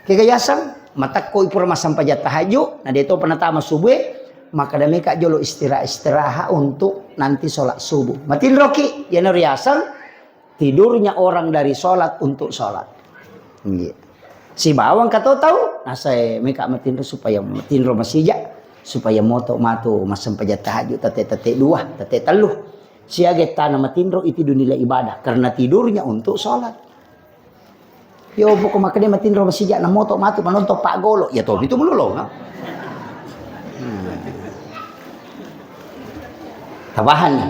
Kega yaseng, matakko ipura massempajang tahajud, na deto penatama subuh, maka dameka jolo istirahat-istirahat untuk nanti sholat subuh. Matinroki, yana riaseng, tidurnya orang dari sholat untuk sholat. Iya. Sibawang kato tau, nasae meka matinro supaya matinro masija, supaya moto matu massempajang tahajud tete-tete dua, tete tellu. Siaga tana matinro itu dinilai ibadah karena tidurnya untuk sholat. Yo poko makanya matinro masija na moto matu manonton pak golo, ya toh itu melulu, no? Hmm. Tabahan ni.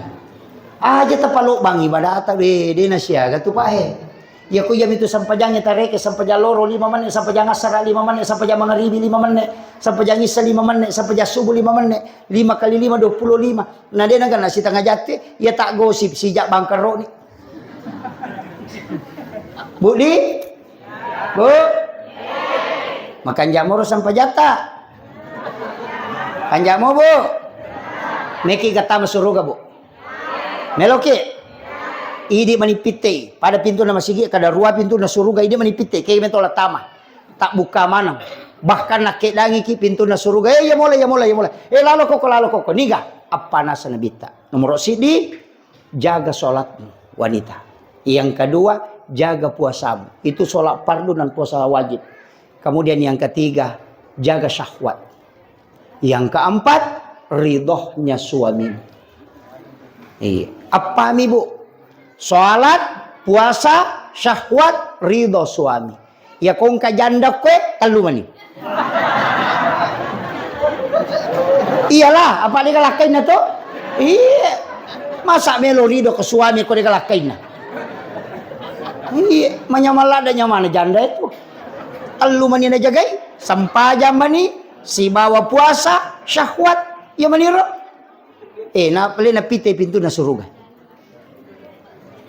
Aja tapalobang ibadata, be, de na siaga tu pahe. Ya ko iya mitu sampajang tareke, sampajang loro lima menit, sampajang asara lima menit, sampajang mangaribi lima menit, sampajang isa lima menit, sampajang subuh lima menit, lima kali lima, dua puluh lima. Na de na gana sitengah jate, ya tak gosip sijak bangkero ni. Budi? Bu? Makanjamo ro sampajatta? Kanjamo, Bu? Meki gatta masuruga, Bu? Meloki? Idi mani pitte, pada pintu na masigi, kada rua pintu na suruga, idi mani pitte, kei meto la tama. Tak buka maneng. Bahkan nakkedangi ki pintu na suruga, eh, ya mola, ya mola, ya mola. Eh, lalo koko, lalo koko. Niga? Apa nasa nabitta? Nomor sidi, jaga sholatmu, wanita. Yang kedua, jaga puasamu. Itu sholat fardu dan puasa wajib. Kemudian yang ketiga, jaga syahwat. Yang keempat, ridhonya suamimu. Iya. Apa mi, Bu? Sholat, puasa, syahwat, ridho suami. Ya kongka janda kue, tellu mani. Iyalah, apa de galakkainna to? Iya. Masa melo ridho ke suami ko de galakkainna? Iya, manyamalla ada nyamana janda itu. Tellu mani na jagai, sampajang mani, sibawa puasa, syahwat, ya maniro. Eh, na pale na pite pintu na suruga.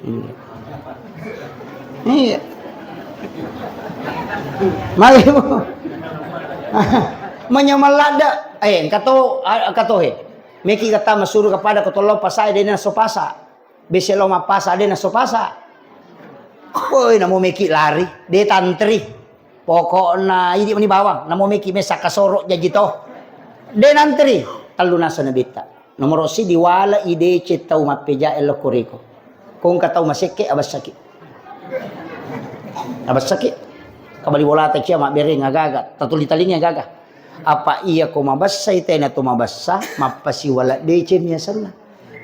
Iya. Iya. Magi, Bu. Manyameng ladde. Eh, engka to, a-, engka to, he. Meki kata masuru kepada kotollo pasa, de na so pasa. Bese lo mappasa, de na so pasa. Woi, namo meki lari, de tantri. Pokokna idi meni bawang, namo meki mesa kasoro jaji to. De nantri, tellu nasa nabitta. Nomoro siddi, wala i deceng tau mappejae lokko riko. Ko engka tau masekke, abessaki. Abessaki. Kabali bolata cia mabbereng agaga, tatuli talingi agaga. Apa iya ko mabessai tena to mabessa, mappasiwala deceng mi asenna.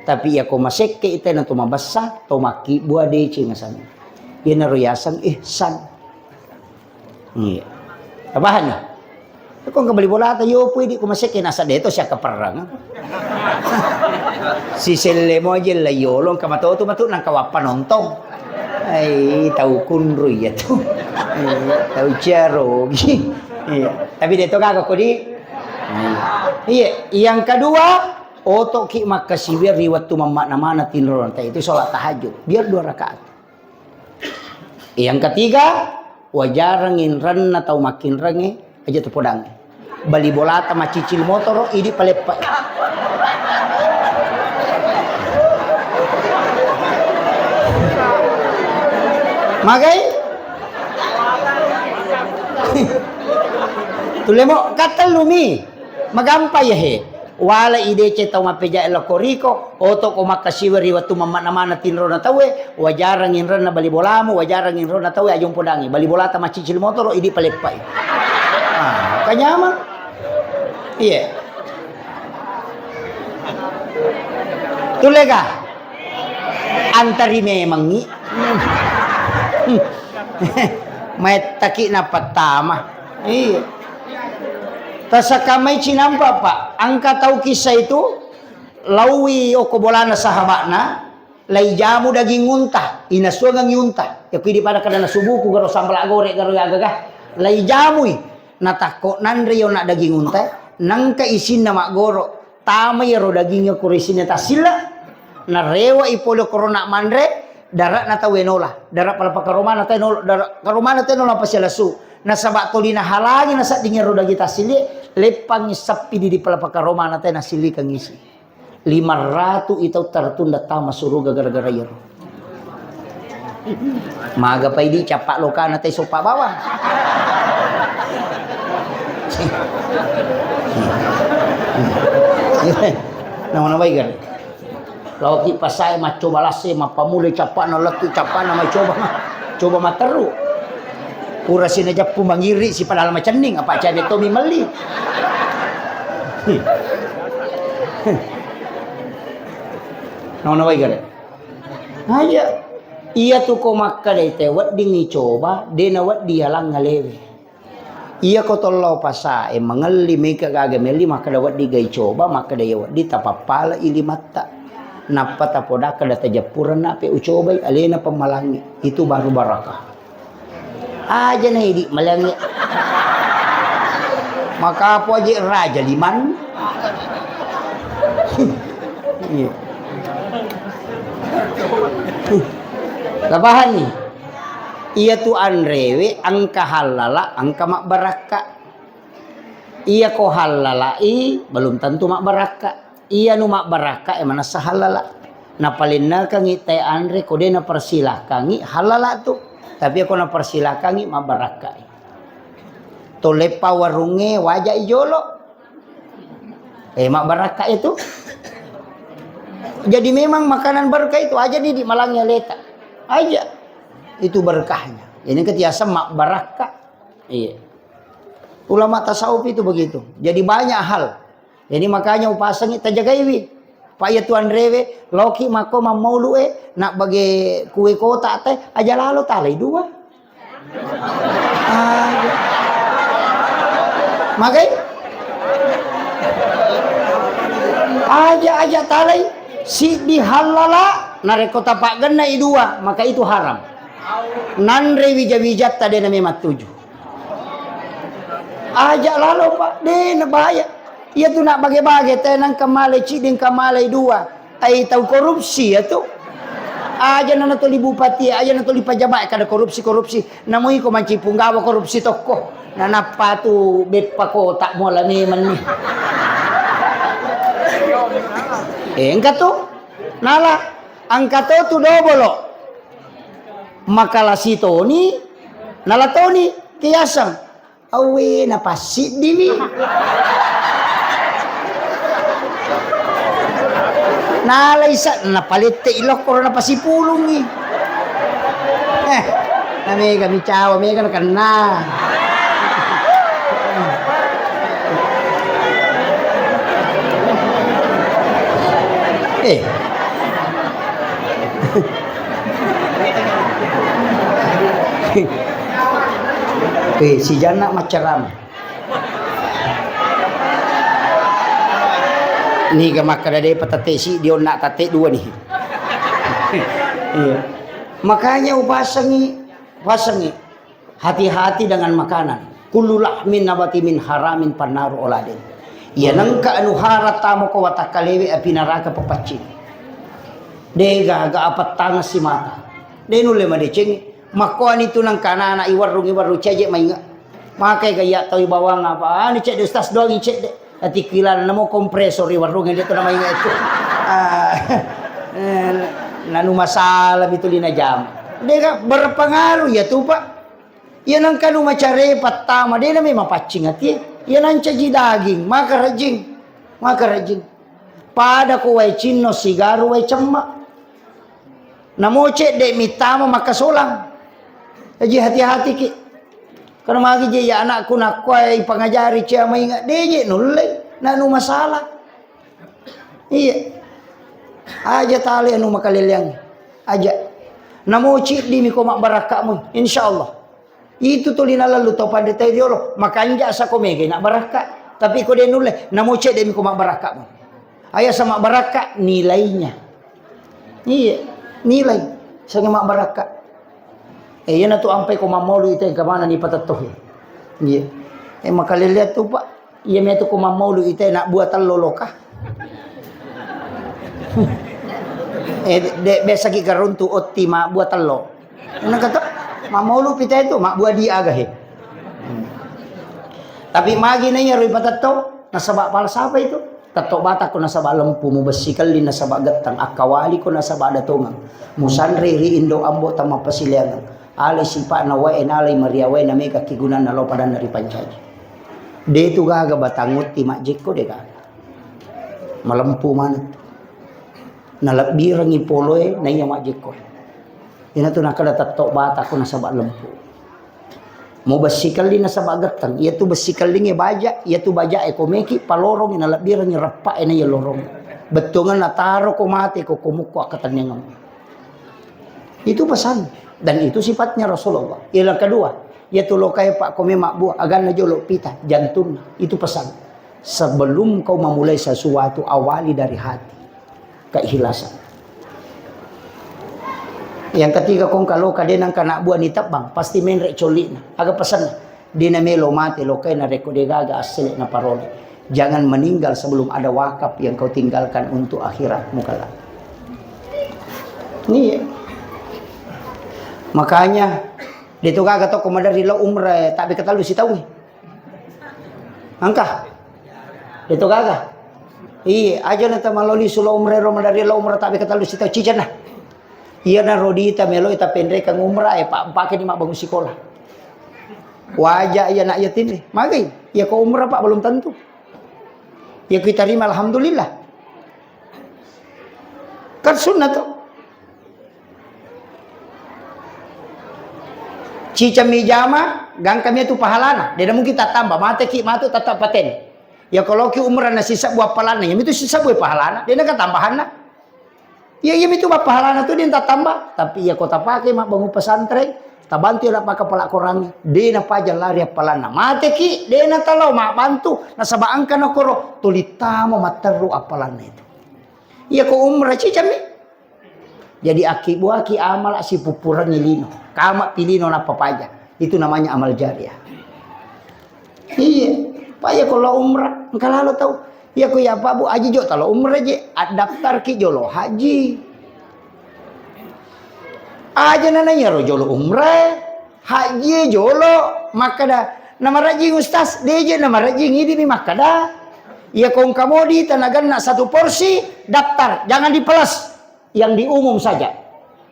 Tapi iya ko masekke tena to mabessa, to makkibbua deceng asenna. Iyanaro yaseng ihsan. Iya. Tapahanni? Ko engka bali bolata, yo pui di ko masekke nasa deto siakka perrang. Si selle mo aja la yolo, engka matotu matu nangka wappa nontong. Ai, tau kunru iya tu. Iya, tau ciarogi. Iya. Tapi deto gaga ko di. Iya. Iya, yang kedua, otoki makkasiwiang ri wettu mammakna-mana tinro, itu sholat tahajud. Biar dua rakaat. Yang ketiga, wajareng inrenna tau makkinrengnge, aja tu podangnge. Bali bolata maccicil motoro, idi paleppa. Magai? Tulemo katellumi. Magampa iya he. Wala i deceng tau mappejae lokko riko, oto ko makkasiwiang ri wettu mammakna-mana tinrona tauwe, wajareng inrenna bali bolamu, wajareng inrona tauwe, aja umpodangi. Bali bolata maccicil motoro, idi paleppai. Ah, kanyamang. Iya. Tulega. Antari memangi. Maettaki napattama. Iya. Tasakamai cinampa, Pak. Angka tau kisah itu, laui okko bolana sahabakna, lai jamu daging unta, inasuangengi unta. Ya, kui di pada kada nasubuku, garo sambala gore, garo ya gaga. Lai jamui, natakko nanre yona daging unta, nangka isinna maggoro. Tama iyaro dagingnge kuro isinna tassilla, narewa i pole korona manre, dara'na tau enola, dara' palapa karomana tau enola, dara' karomana tau enola pasialasu. Nasaba toli nahalangi nasedding iyaro daging tassili, leppangngi sappi di, di palapa karomana tau nasillikang isi. Lima ratu i tau tertunda tama suruga gara-gara iyaro. Maga pai di cappa lokana tai soppa bawang. Nawa-nawa igar. Laoki pasae maccoba lasse, mappamule cappana lettu cappana mai coba ma-, coba matteru. Pura sinajappu mangiri si padahal macenning apa cabe tomi melli. Nawa-nawa igar. Aja. Iya tu ko makkeda te wedding icoba, de na wedding yalang ngalewe. Iya ko tollo pasae mangelli meka gaga melli makkeda wedding ga icoba, makkeda iya wedding tapappala i limatta. Nappa tapoda keda tajeppurenna pe ucobai alena pemmalangi. Itu baru barakah. Aja na idi malangi. Maka apa aja raja liman. Iya. Tapahanni? Iya tu anrewe engka hallala, engka mabbarakka. Iya ko hallalai, belum tentu mabbarakka. Iya nu mabbarakka e manessa hallala. Napalennekangi te anre ko de napersilakangi hallala tu. Tapi ko napersilakangi mabbarakka. Toleppa warungnge wajai jolo. Eh, mabbarakka itu. Jadi memang makanan berkah itu aja nih di malangi aleta. Aja. Itu berkahnya. Ini ketiasa mabbarakka. Iya. Ulama tasawuf itu begitu. Jadi banyak hal. Jadi makanya upasangi tajagaiwi. Pak ya tuan rewe, loki mako mammaulu e, nak bage kue kota te, aja lalo talai dua. Aja. Magai? Aja, aja talai. Siddi hallala, narekko tapaggenna i dua, maka itu haram. Nanre wija-wijatta de na memang tuju. Aja lalo, Pak, de na bahaya. Iya tu nak bage-bage, te nangka male ciddi, engka male dua. Ai tau korupsi ya tu. Aja na natoli bupati, aja natoli pajama, kada korupsi-korupsi. Namui ko manci punggawa korupsi tokko. Nanappa tu beppa kota muala memang ni. Eh, engka tu. Nala, engka to tu dobolo. Makalasi toni, nala toni, kiaseng. Awwe, napassiddiwi. Nalai sa, napalette ilokko, napasipulungi. Eh, na mega mi cawa, mega nakenna. Eh. Eh, si Janna maccarama. Niga makkeda de patatte siddi, onna tatte dua ni. Iya. Makanya upasengi, upasengi. Hati-hati dengan makanan. Kullu lahmin nabati min haramin pannaru oladin. Iya nengka anu haram tamo ko watakkalewe api naraka papaccing. De gaga apattangeng si mata. De nulle madecengi. Makkoani tu nengka anak-anak iwarrung, iwarrung ceje mainga. Makai gaya tau bawang apa? Ani cedde ustaz doang cedde. Ati kilal namo kompresor iwarrung de tu nama inga itu. Ah, eh, nanu masalah itu lina jam. De ga berpengaruh ya tu, Pak. Iya nengka nu macare pattama, de na memang paccing ati. Iya nancaji daging, maka rajing. Maka rajing. Pada ko wae cinno sigaru wae cemma. Namo cedde mittama makkasolang. Jadi hati-hati ki. Karena magi je ya anakku nakkuai pangajari cia mainga, de je nulle, nanu masalah. Iya. Aja tale anu makaleleang. Aja. Namo ciddi mi ko mabbarakkamu, insyaallah. Itu tuli nalallu tau panrita riolo, makanja sako mega na barakka. Tapi ko de nulle, namo cedde mi ko mabbarakkamu. Aya sama barakka nilainya. Iya, nilai. Sange mabbarakka. Eh, iyana tu ampai ko mammaulu ita engka mana ni patettohi. Iya. Eh, makalelea tu, Pak. Iya metu ko mammaulu ita nak buah tello loka. Eh, de, biasa ki karuntu otti ma buah tello. Nengka to, mammaulu pita itu, ma buah di aga he. Hmm. Tapi magi na iya roi patetto, nasaba falsafah itu. Tetto bata ko nasaba lempu, mubessi kelli nasaba gettang, akkawali ko nasaba ada tongang. Musanre ri indo ambo tama pasileangang. Ale sipa'na wae nalai maria wae na mega kigunanna lao padanna ripancaji. De tu gaga batang otti majjekko de gaga. Malempu maneng. Nalebbirengngi poloe naiya majjekko. Ina tu nakkeda tetto bata ko nasaba lempu. Mau bessi kelli nasaba getteng. Iya tu bessi kellingnge baja, iya tu baja e ko meki palorong nalebbirengngi reppa e naiya lorong. Bettuangan nataro ko mate ko komukko akkatenniangeng. Itu pesan dan itu sifatnya Rasulullah. Yang kedua, iya tu lokai pak ko memang buah aganna jolo pita jantunna. Itu pesan. Sebelum kau memulai sesuatu, awali dari hati. Keikhlasan. Yang ketiga, kong kalau kade nang kana buah ni tebbang, pasti menre coli'na. Aga pesanna? Dena melo mate lokai narekko degaga assele na parole. Jangan meninggal sebelum ada wakaf yang kau tinggalkan untuk akhiratmu kelak. Iya. Makanya, de tu gaga to ko maderri lo umrah, tapi ketellu sitaung. Engka? Itu gaga? Iya, aja na tamaloli sulo umrah ro madari lo umrah tapi ketellu sita cicenna. Iya na rodita meloi tapenrekang umrah e pak pake ni mabbangun sikola. Waja iya nak yatim ni. Magai, iya ko umrah pak belum tentu. Ya kita terima alhamdulillah. Kan sunnah tuh. Cicami jama, gangkami tu pahalana. Dena mungkin tattamba, mate ki matu tetap paten. Ya kalau ki umrah na sisebbu appalanna, ya itu sisebbu pahalana. Dena ketambahanna. Ya iya itu pahalana tu dena tattamba. Tapi ya kota pakai mak bangun pesantren, tabantu ya maka pala korangi. Dena paja lari appalanna. Mate ki, dena talo mak bantu. Nasaba angka na koro, tulitamo matteru appalanna itu. Iya ko umrah cicami. Jadi, akkibuaki amala sipuppurengngi lino, kama pilino nappa paja. Itu namanya amal jariah. Iya, pak ya kalau umrah, engka lalo tau. Iya ko ya pak bu aji jo talo umrah je, adaptar ki jolo haji. Aja nana iya ro jolo umrah, haji jolo makkada namarajing ustaz, deje namarajing idi mi makkada. Iya ko engka modi tanaganna satu porsi, daftar, jangan dipelas. Yang di umum saja.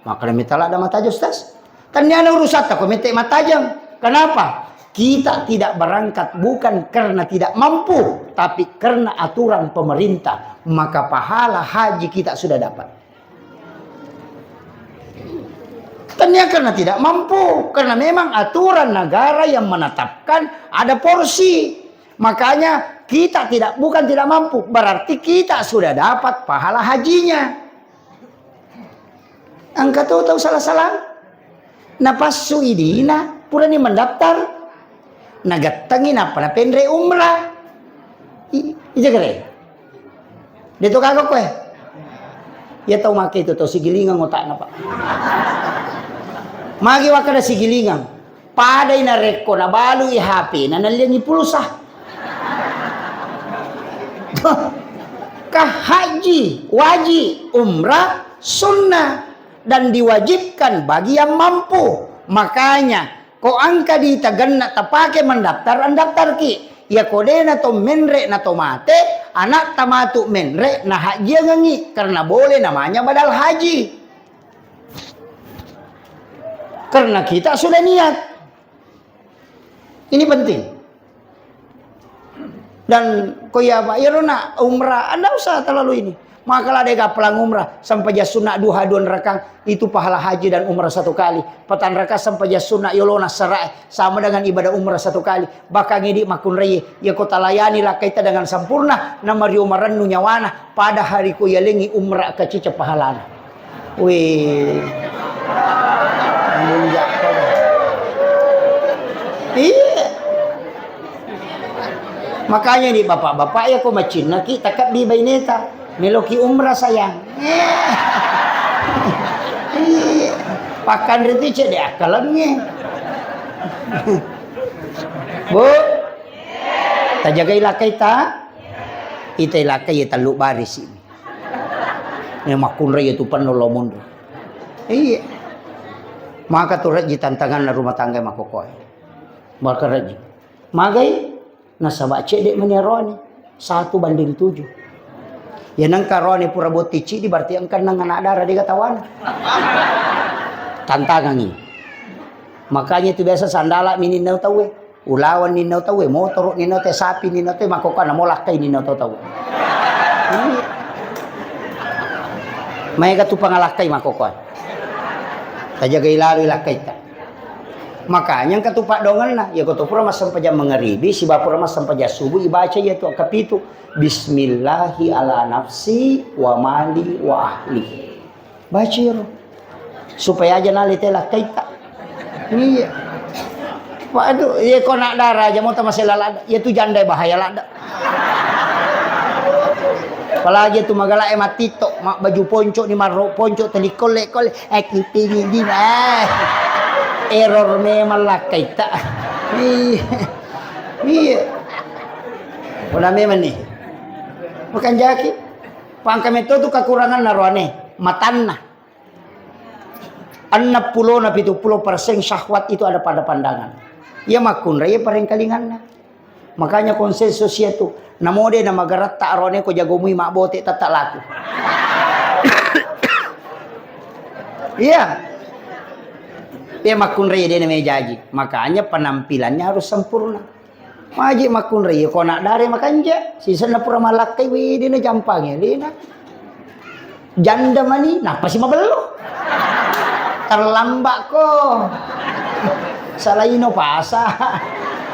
Makkeda mita ladda mataja ustaz. Tanniana urusatta ko mette matajang. Kenapa? Kita tidak berangkat bukan karena tidak mampu, tapi karena aturan pemerintah, maka pahala haji kita sudah dapat. Tania karena tidak mampu, karena memang aturan negara yang menetapkan ada porsi. Makanya kita tidak, bukan tidak mampu, berarti kita sudah dapat pahala hajinya. Engka to tau sala-sala. Napassu idina, purani mendaftar. Nagettengi nappa napenre umrah. I-, ija kere. De to kago koe. Ya tau make itu to sigilingang otakna, Pak. Magi wakkada sigilingang. Padai narekko nabalui H P-na, nalliangngi pulsa. Ka haji, wajib, umrah, sunnah, dan diwajibkan bagi yang mampu. Makanya, ko engka di tagenna tapake mendaftar, andaftarki. Ya ko dena to menre na to mate, anak tamatu menre na hajiangengi karena boleh namanya badal haji. Karena kita sudah niat. Ini penting. Dan ko iya, Pak, iyaro na umrah, anda usah terlalu ini. Maka lah dega pelang umrah, sempajang sunnah duha dua rakang, itu pahala haji dan umrah satu kali. Petang rakang sempajang sunnah yolona serae, sama dengan ibadah umrah satu kali. Bahkan idi makkunrai, ya ko talayani lakkaita dengan sempurna, na mario marennu nyawana, pada hari ko yalengi umrah kacica pahalana. Wih. Iya. Makanya ni bapak-bapak ya ko macinnaki takabbi baineta. Meloki umrah sayang. Iya. Pakanre tu cedde akkalengnge. Bu, tajagai lakkaita. Ita ilakkai ya tellu barisi. Ya makkunrai ya tu penno lo mundur. Iya. Maka tu rejji tantanganna rumah tangga makkokkoe. Maka rejji. Magai nasaba cedde mani aroane. Satu banding tujuh. Ya nengka aroane pura botti cidi berarti engka nang anak dara dega tawana. Tantangangi. Makanya itu biasa sandala mininna tauwe. Ulaweng ninna tauwe, motoro ninna tauwe, sapi ninna tauwe, makkokkoe namo lakkai ninna tau tauwe. Iya. Maega tu pangalakkai makkokkoe. Tajagai lalo lakkaita. Makanya engka tu paddoangenna, ya ko to pura massempajang mangaribi, siba pura massempajang subuh, ibaca ya tu kapitu. Bismillahi ala nafsi wa mali wa ahli. Baca iyaro. Supaya aja nalete lakkaita. Iya. Waduh, iya ko nak dara aja mau tamasela ladda. Iya tu janda bahaya ladda. Apalagi tu magala e matito, mak baju ponco ni marro ponco telikole kole. Eh, kipingi di, eh. Error memang lakkaita. Iya. Iya. Pura memang ni. Bukan jaki. Pangka metto tu kekurangan naroane, matanna. Enneng pulo na pitu pulo persen syahwat itu ada pada pandangan. Iya makkunrai parengkalinganna. Makanya konsensus iya tu. Namode na magaratta arone ko jagomui mabbote tetta laku. Iya. Iya makkunrai de na mejaji. Makanya penampilannya harus sempurna. Maji makkunrai ko anak dare makanja. Sisenna pura malakkai wi dina jampangi lina. Janda mani, nappa si mabello. Terlambat ko. Salaino pasa.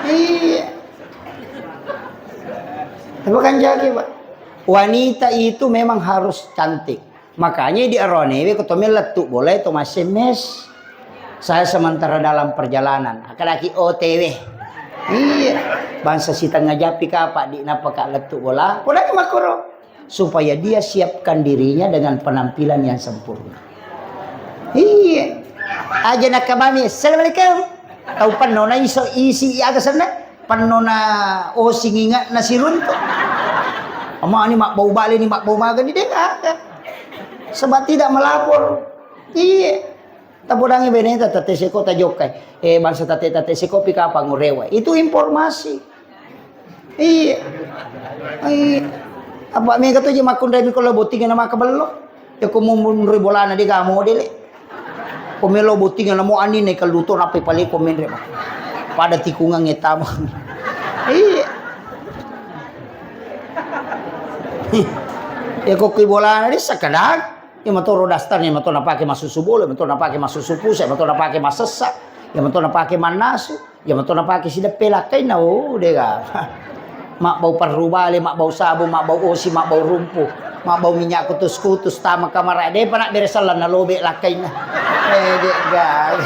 Iya. Tapi kan jaki, Pak. Wanita itu memang harus cantik. Makanya di aroanewe ko to mellettu bola itu masih mes. Saya sementara dalam perjalanan, akadaki O T W. Iya. Bangsa sitengnga japi kapa di napaka lettu bola. Podaki makoro. Supaya dia siapkan dirinya dengan penampilan yang sempurna. Iya. Aja nakabami, "Assalamualaikum." Tau penno na iso isi aga senna. Penno na osing inga na siruntu. Ama ni mabbau bale ni mabbau maga ni deh aga. Sebab tidak melapor. Iya. Tapodangi beneta tate seko tajokkai. Eh, bangsa tate-tate seko pi kapang urewa. Itu informasi. Iya. Iya. Apa mega tu je makkunrai mi ko lo botting na maka bello. Ya ko munri bolana de ga modele. Ko melo botting na mo anine kalluto nape pale ko menre. Pada tikungang e tama. Iya. Ya kok ki bolana di sakadang. Ya matoro dasternya, matoro napake masusu bola, matoro napake masusu pusa, matoro napake masessa, ya matoro napake mannasu, ya matoro napake sideppe lakkainna, oh, dega. Mabbau parrubale, mabbau sabung, mabbau osi, mabbau rumpu, mabbau minyak kutus-kutus, tama kamara, depa na bere sellanna lobe lakkainna. Eh, de gaga.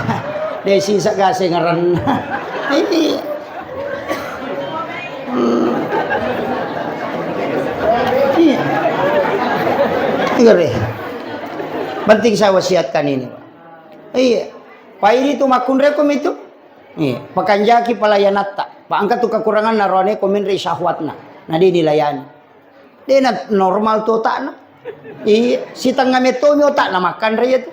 De sisa gaseng renna. Ini. Hmm. Iya. Iya, re. Penting saya wasiatkan ini, Pak. Iya. Pak, ini tu makkunre ko mitu. Iya. Pakanjaki pelayanatta. Pak, engka tu kekurangan narone ko menre syahwatna. Nah, dia dilayani. Dena normal tu otakna. Iya, sitengnga mettomi otakna makkanre iya tu.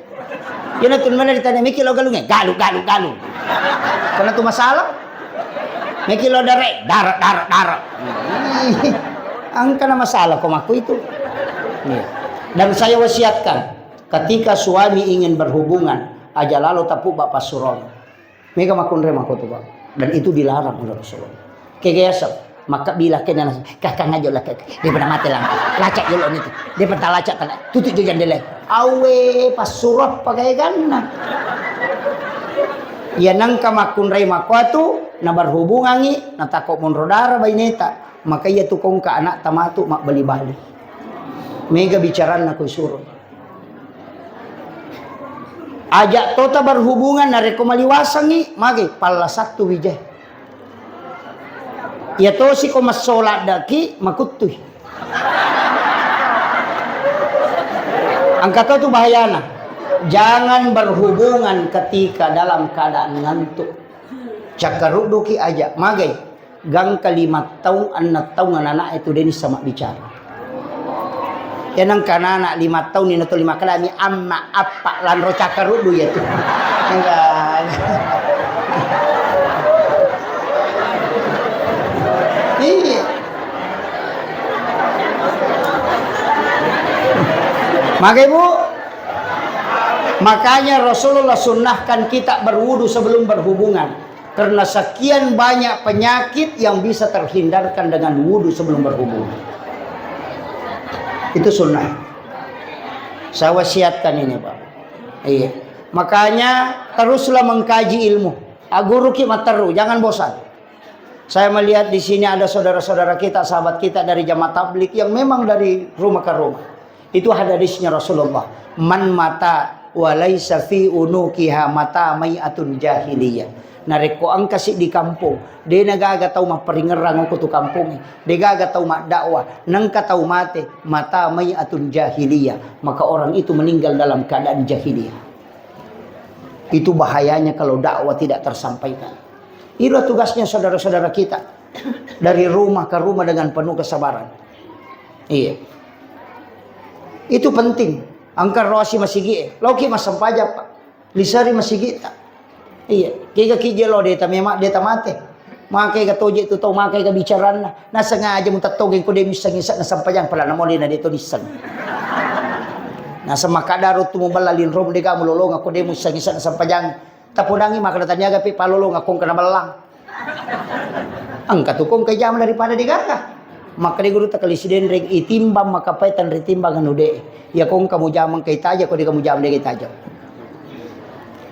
Iyana tu mana ditanya, "Meki lo galungnge?" "Galu, galu, galu." Karena tu masalah. "Meki lo dare?" "Dare, dare, dare." Engkana masalah ko makku itu. Iya. Dan saya wasiatkan, ketika suami ingin berhubungan, aja lalo tapubba passurong. Mega makkunrai makkotu, Pak. Dan itu dilarang oleh Rasulullah. Kegayaseng, maka bila kena nas-, kakang aja lah, kakang. Dia pernah mati lah. Lacak jolo itu. Dia pernah lacak, tengah. Tutup je jendela. Awe, passurah pakai ganna. Ya nangka makkunrai makkotu, na berhubungangi, na takut monro darah baineta. Maka iya tu kongka anak tamatu mabbali-bali. Mega bicaranna koi suruh. Aja tota berhubungan narekko maliwasangngi, magi palla sattu wijai. Iya tosi ko massola daki makuttui. Angka to tu bahayana. Jangan berhubungan ketika dalam keadaan ngantuk. Cakkarudduki aja, magai. Gangka lima taung, enneng taung anak-anak itu deni sama bicara. Ya nangka anak lima taung ni nato lima kalami amma appa lanro cakkaruddu ya tu. Enggak. Iya. Magai, Bu. Makanya Rasulullah sunnahkan kita berwudu sebelum berhubungan. Karena sekian banyak penyakit yang bisa terhindarkan dengan wudu sebelum berhubungan. Itu sunnah. Saya wasiatkan ini, Pak. Iya. Makanya teruslah mengkaji ilmu. Aguruki matteru, jangan bosan. Saya melihat di sini ada saudara-saudara kita, sahabat kita dari jamaah tabligh yang memang dari rumah ke rumah. Itu hadisnya Rasulullah, "Man mata wa laisa fi unukiha mata mai'atun jahiliyah." Narekko engka siddi kampong, de nagaga tau mapparingerrang okko tu kampongnge, de gaga tau maddakwah, nengka tau mate, mata mai'atun jahiliyah, maka orang itu meninggal dalam keadaan jahiliyah. Itu bahayanya kalau dakwah tidak tersampaikan. Itulah tugasnya saudara-saudara kita dari rumah ke rumah dengan penuh kesabaran. Iya. Itu penting. Engka roasi masigi e. Loki massempajang, Pak. Lisari masigi ta. Iya. Kega ki jelo deta memang deta mate. Makai ga toje tu tau, makai ga bicaranna. Nasengaja mutattogeng ko de misseng-iseng nasampajang pala namole na de to disseng. Naseng makkada ro tu mubella linrom de ga mulolonga ko de misseng-iseng nasampajang. Tapodangi makkada taniaga pi palolonga kong kena bellang. Engka tu kong kejam daripada de gaga. Makkeda guru takali sidenreng itimbang makapai tanritimbang anu de. Ya kong kamu jamang kai taja ko de kamu jamang de kai taja.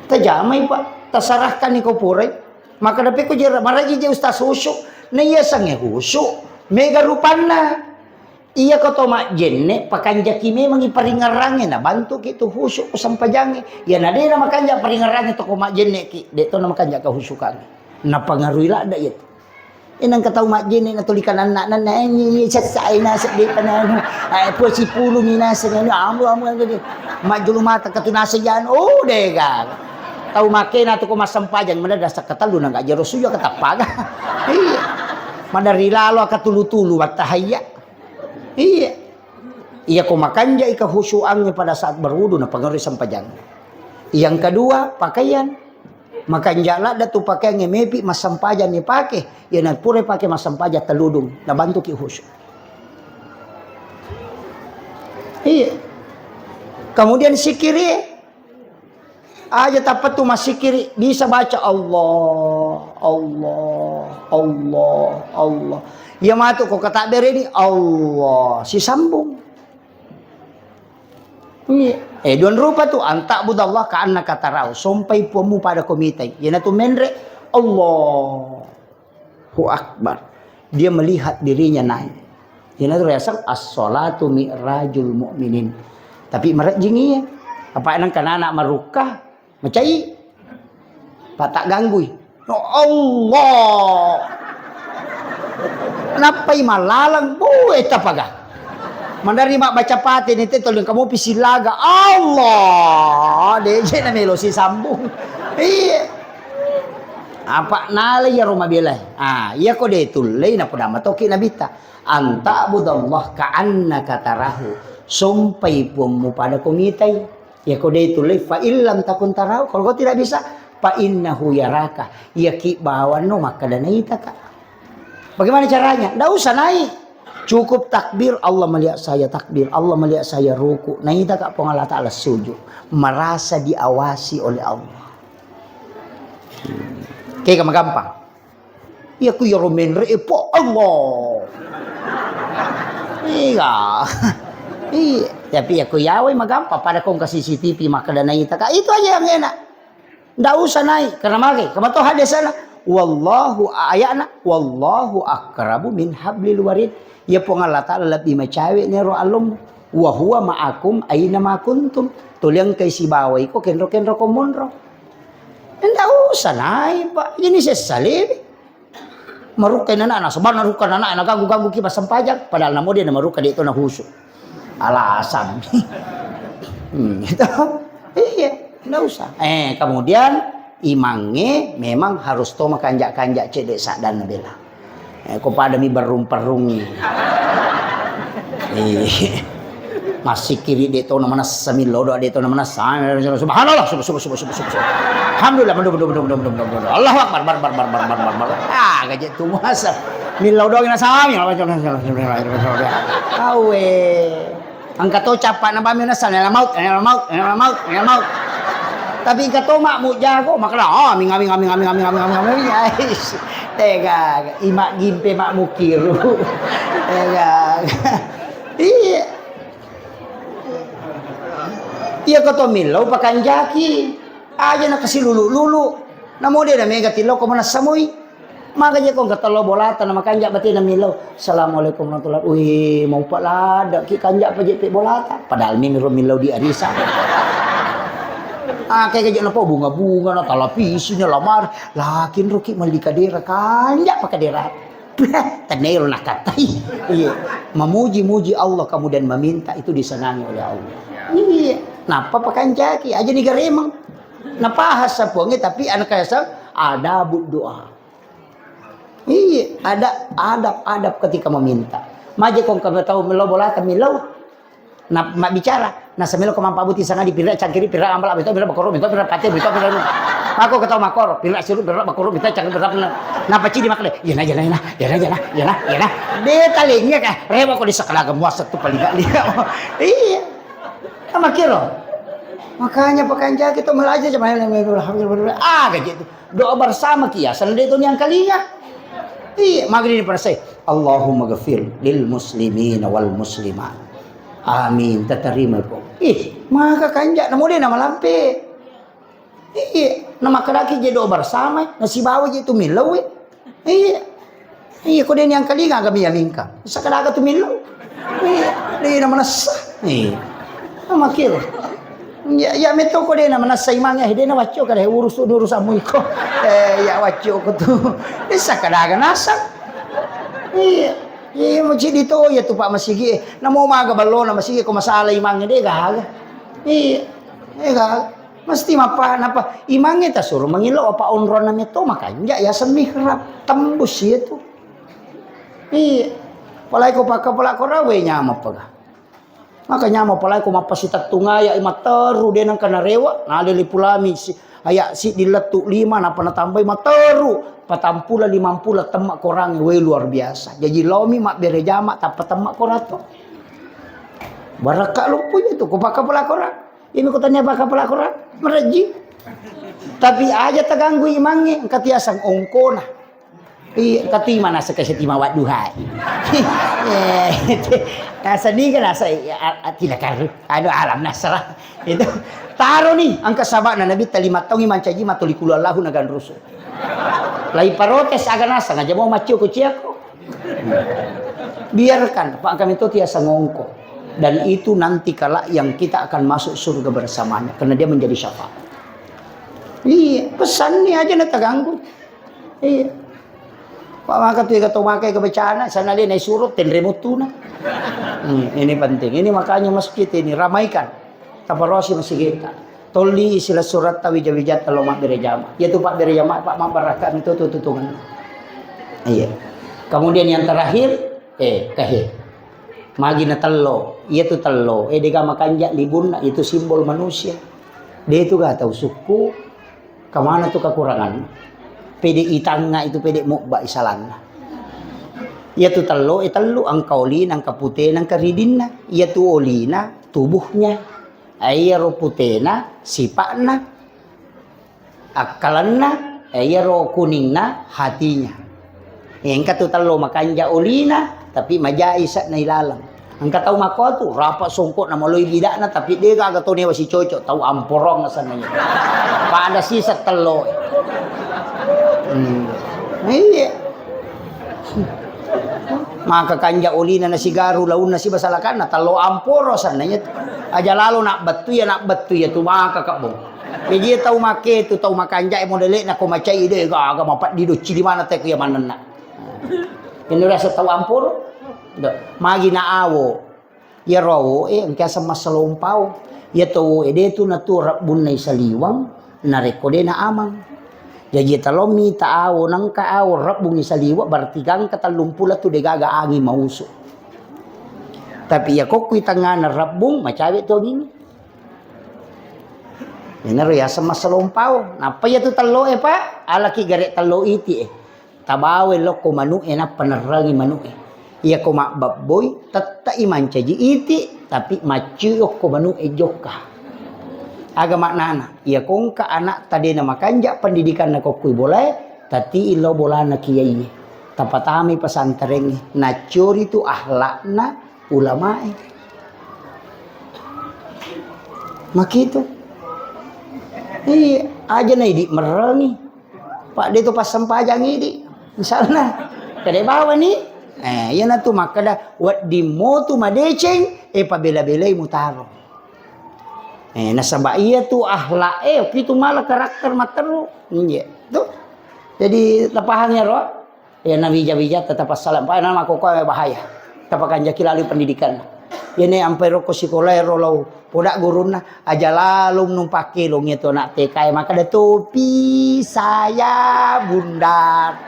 Tajamai, Pak, tasarahkan ni ko purai. Maka dapi ko jera maraji je ustaz khusyuk. Na iya sange khusyuk. Mega rupanna. Iya ko to majjenne, pakanjaki memangi paringerrangnge, na bantuki tu khusyuk ko sampajangnge. Iya na de na makanja paringerrangnge to ko majjenne ki, de to na makanja kehusyukangnge. Na pangarui ladda iya tu. Enang ka tau majjenne na tuli kananna, nanna, eh, ni, ni, sessa, eh, naseng de pananu. Eh, puasi pulungi naseng, anu, amu, amu, anu, de. Majjulu mata katu naseng janu, oh, de gaga. Tau makkena tu ko massempajang, mana dasa katellu na gak jero suya katappaga. Iya. Madari lalo katulu-tulu wattahayya. Iya. Iya ko makanjai kehusyuangnge pada saat berwudu na pengaruh sempajang. Yang kedua, pakaian. Makanja ladda tu pakaiangnge mepi massempajang ni pake. Iya na pura pake massempajang teludung, na bantuki khusyuk. Iya. Kemudian sikiri, Aja tappettu massikiri, bisa baca Allah, Allah, Allah, Allah. Iya matu ko katabbere ni Allah, sisambung. Iya. Eh, duan rupa tu, antak budallah ka annaka tarau. Sompai puammu pada komitai. Iyanatu menre Allah. Allahu Akbar. Dia melihat dirinya naik. Iyanatu riaseng as-salatu mi'rajul mu'minin. Tapi marejjing iya. Apa nang kanana marukka, macai. Pata ganggui. Ya Allah. Nappai malaleng, buwe tapaga. Mandari mabbaca pate ni te tolong kamu pisilaga. Allah. Deje na melo sisambung. Iya. Apa nala ya Roma bela. Ah, iya ko de tullei na podama toki nabita. Anta budallah ka annaka tarahu. Sompai puammu pada komitai. Ya ko de tullei fa illam takun tarahu. Kalau kau tidak bisa, fa innahu yaraka. Ya ki bawanno makkada naitaka. Bagaimana caranya? Ndak usah naik. Cukup takbir, Allah melihat saya takbir, Allah melihat saya ruku. Naitaka Puang Allah Ta'ala sujud. Merasa diawasi oleh Allah. Oke, gampang. Iya ku yaro menre e po Allah. Iya. Iya, tapi ya ku yawe magampang pada kong ke C C T V makkada naitaka. Itu aja yang enak. Ndak usah naik karena mage. Kamato hadis sana. Wallahu ayana wallahu akrabu min hablil warid. Ya Puang Allah Ta'ala lebih macawe nero alum. Wa huwa ma'akum aina ma kuntum. Tuliang kai sibawai ko kenro-kenro ko monro. Ndak usah naik, Pak. Ini sesalewi. Marukka nana, na sebar narukka nana, na ganggu-ganggu ki passempajang. Padahal namo dia na marukka dia itu na khusyuk. Alasan. Hmm, gitu. Iya, ndak usah. Eh, kemudian imangnge memang harus to makanja-kanja cedek saddan bela. Eh, ko pada mi berrung-perrung. Eh, massikiri de to na manessa, millau doa de to na manessa. Subhanallah, subhanallah, subhanallah, subhanallah, subhanallah. Alhamdulillah, mendo, mendo, mendo. Allahu Akbar, bar, bar, bar. Ah, gaje tu muasa. Millau doang na sami. Awe. Engka to capa na bami nasa, nela maut, nela maut, nela maut, nela maut. Tapi engka to mak mu jago, makna, oh, aming, aming, aming. Ais. Tega, imak gimpe mak mukiru. Tega. Iya. Iya ko to millau pakanjaki. Aja na kasi lulu-lulu. Namo de na mega tillau ko manessa moi. Maka je ko engka tello bolata na makanja batena millau. Assalamualaikum warahmatullahi. Wih, mau pak lada ki kanja apa je pe bolata. Padahal mi miro millau di arisa. Ah, kayak gaje na po bunga-bunga na talapisi na lamar. Lakin ruki mali kadera kanja apa kadera. Tenero nakatai. Iya. Memuji-muji Allah kemudian meminta itu disenangi oleh Allah. Iya. Napa pakanjaki aja ni garemang. Napa hasa puangnya tapi anak kaya ada doa. Iya, ada adab-adab ketika meminta. Maje kong kami tahu melo bolata melo. Na mabbicara, nasamelo ko mampabuti sangadi pira cangkiri pira ambala mito pira bakoro mito pira pate mito pira. Mako ketawa makoro, pira siru pira bakoro mito cangkiri pira pira. Napa cidi makale? Yana yana yana yana yana yana yana. De talengnge ka rewa ko di sakalaga muasa tu paling gak lihat. Iya. Sama kiro. Makanya pakanjaki to melaja cuma ah gaji itu. Doa bersama kiasan de to niang kalinga. Iya, magri ni parasai. Allahumma ghafir lil muslimina wal muslimat. Amin. Tatarima ko. Ih, maka kanja namo de na malampe. Iya, na makkedaki je doa bersama, na sibawa je tu millau. Iya. Iya, ko de niang kalinga aga mia mingka. Sakadaga tu millau. Iya, de na manessa. Iya. Makiro. Ya, ya metto ko de na manessa imang eh de na wacco kada urus urusanmu iko. Eh, ya wacco ko tu. Bisa kadaga nasa. Iya. Iya, masjid itu ya tu Pak masigi. Namo maga ballo na masigi ko masalah imang de gaga. Iya. Eh gaga. Mesti mappa napa imangnge tasuro mangilo apa onronna metto makanja ya semihrab tembus iya tu. Iya. Apalagi ko pakka pala ko rawe nyama pega. Maka nyama apalagi ko mappasitettung aya materu de nengka narewa nalele pulami si aya siddi lettu lima napa natambai materu patampula limampula temma korangnge we luar biasa. Jaji laomi mabbere jama tappa temma koratto. Barakka loppo je tu ko pakka pala korang. Ini ko tania pakka pala korang. Merejji. Tapi aja teganggu imangnge, engka tiaseng ongkona. Iya, engka tu imang naseng kasi timawa duhai. Eh, naseng niga naseng, eh, a-, a-, tidak karu. Anu alam nasra. Itu. Taro ni, engka sabana Nabitta lima taung mancaji matoli kulu Allahu naganrusu. Lai protes aga naseng, aja mau maccio kuciako. Biarkan, Pak, kami itu tiaseng ongko. Dan itu nanti kelak yang kita akan masuk surga bersamanya, karena dia menjadi syafaat. Iya, pesanni aja na teganggu. Iya. Pak, maka tu ega to makai kebacana, sana le naik surut, tenre mutuna. Hmm, ini penting. Ini makanya masjid ini ramaikan. Taparosi masjid kita. Tolli sila surat ta wija-wija telo mabbere jama. Iya tu Pak bere jama, Pak, mabbarakka mi tu tutungan. Iya. Kemudian yang terakhir, eh, kahir. Magi na tello, iya tu tello, eh, dega makanja libunna, itu simbol manusia. De tu ga tau sukku, kemana tu kekurangan? Pede itangnga itu pede mubba isalanna. Iya tu tello, eh, tellu, engka olina, engka putena, engka ridinna. Iya tu olina, tubuhnya. Eh, iyaro putena, sipa'na. Akkalenna, eh, iyaro kuningna, hatinya. Eh, engka tu tello makanja olina, tapi majai isa'na ilaleng. Engka tau makko tu, rapa songkok na maloi bidakna, tapi de gaga to newa sicoco, tau amporong asenna. Pada sisa tello. Hmm. Iya. Maka kanja olina na sigaru, launna sibasalakanna, tello amporo asenna iya tu. Aja lalo nak bettu ya, nak bettu ya tu maka kebbo. Jadi tau make tu, tau makanja e modele na ko macai de gaga mapeddi docci di mana te ku ya manenna. Ini rasa tau amporo. Do. Magi na awo. Iyaro awo e engka aseng massalompao. Iya to awo e de tu natu rebbunna isaliweng, narekko de na amang. Jaji talommi ta awo, nengka awo rebbung isaliweng, berarti gangka tellumpulo tu de gaga anging mausu. Tapi iya kokkui tengngana rebbung, macawe tu anging. Iyanaro yaseng massalompao. Nappa iya tu tello e, Pak, alaki gare tello iti e. Tabawa lokko manu'e nappa nerrangi manu'e. Iyako mabbabboi, tette'i mancaji iti, tapi maccui okko manu'e jokka. Aga maknana? Iyako engka ana'ta de namakanja pendidikanna kokkui bolae, tati'i lao bolana kiaiye. Tapatamai pesantrengnge, naccori tu akhlakna ulamae. Makitu. Iya, aja na idi merrangi. Pak, de to passempajang idi. Misalna, kede bawani. Eh, iyanatu makkeda, wedding motu madeceng, eh, pabela-belai mutaro. Eh, nasaba iya tu akhlak, eh, oki tu mala karakter matteru. Iya, tu. Jadi, tapahang ya, Ro? Ya, nawija-wija tetap assalam. Pak, nama koko bahaya. Tapakanjaki lalu pendidikan. Iyene ampai rokko sikola ero lao poda gurunna, aja lalung numpakkelong itu anak T K, maka ada topi saya bundar.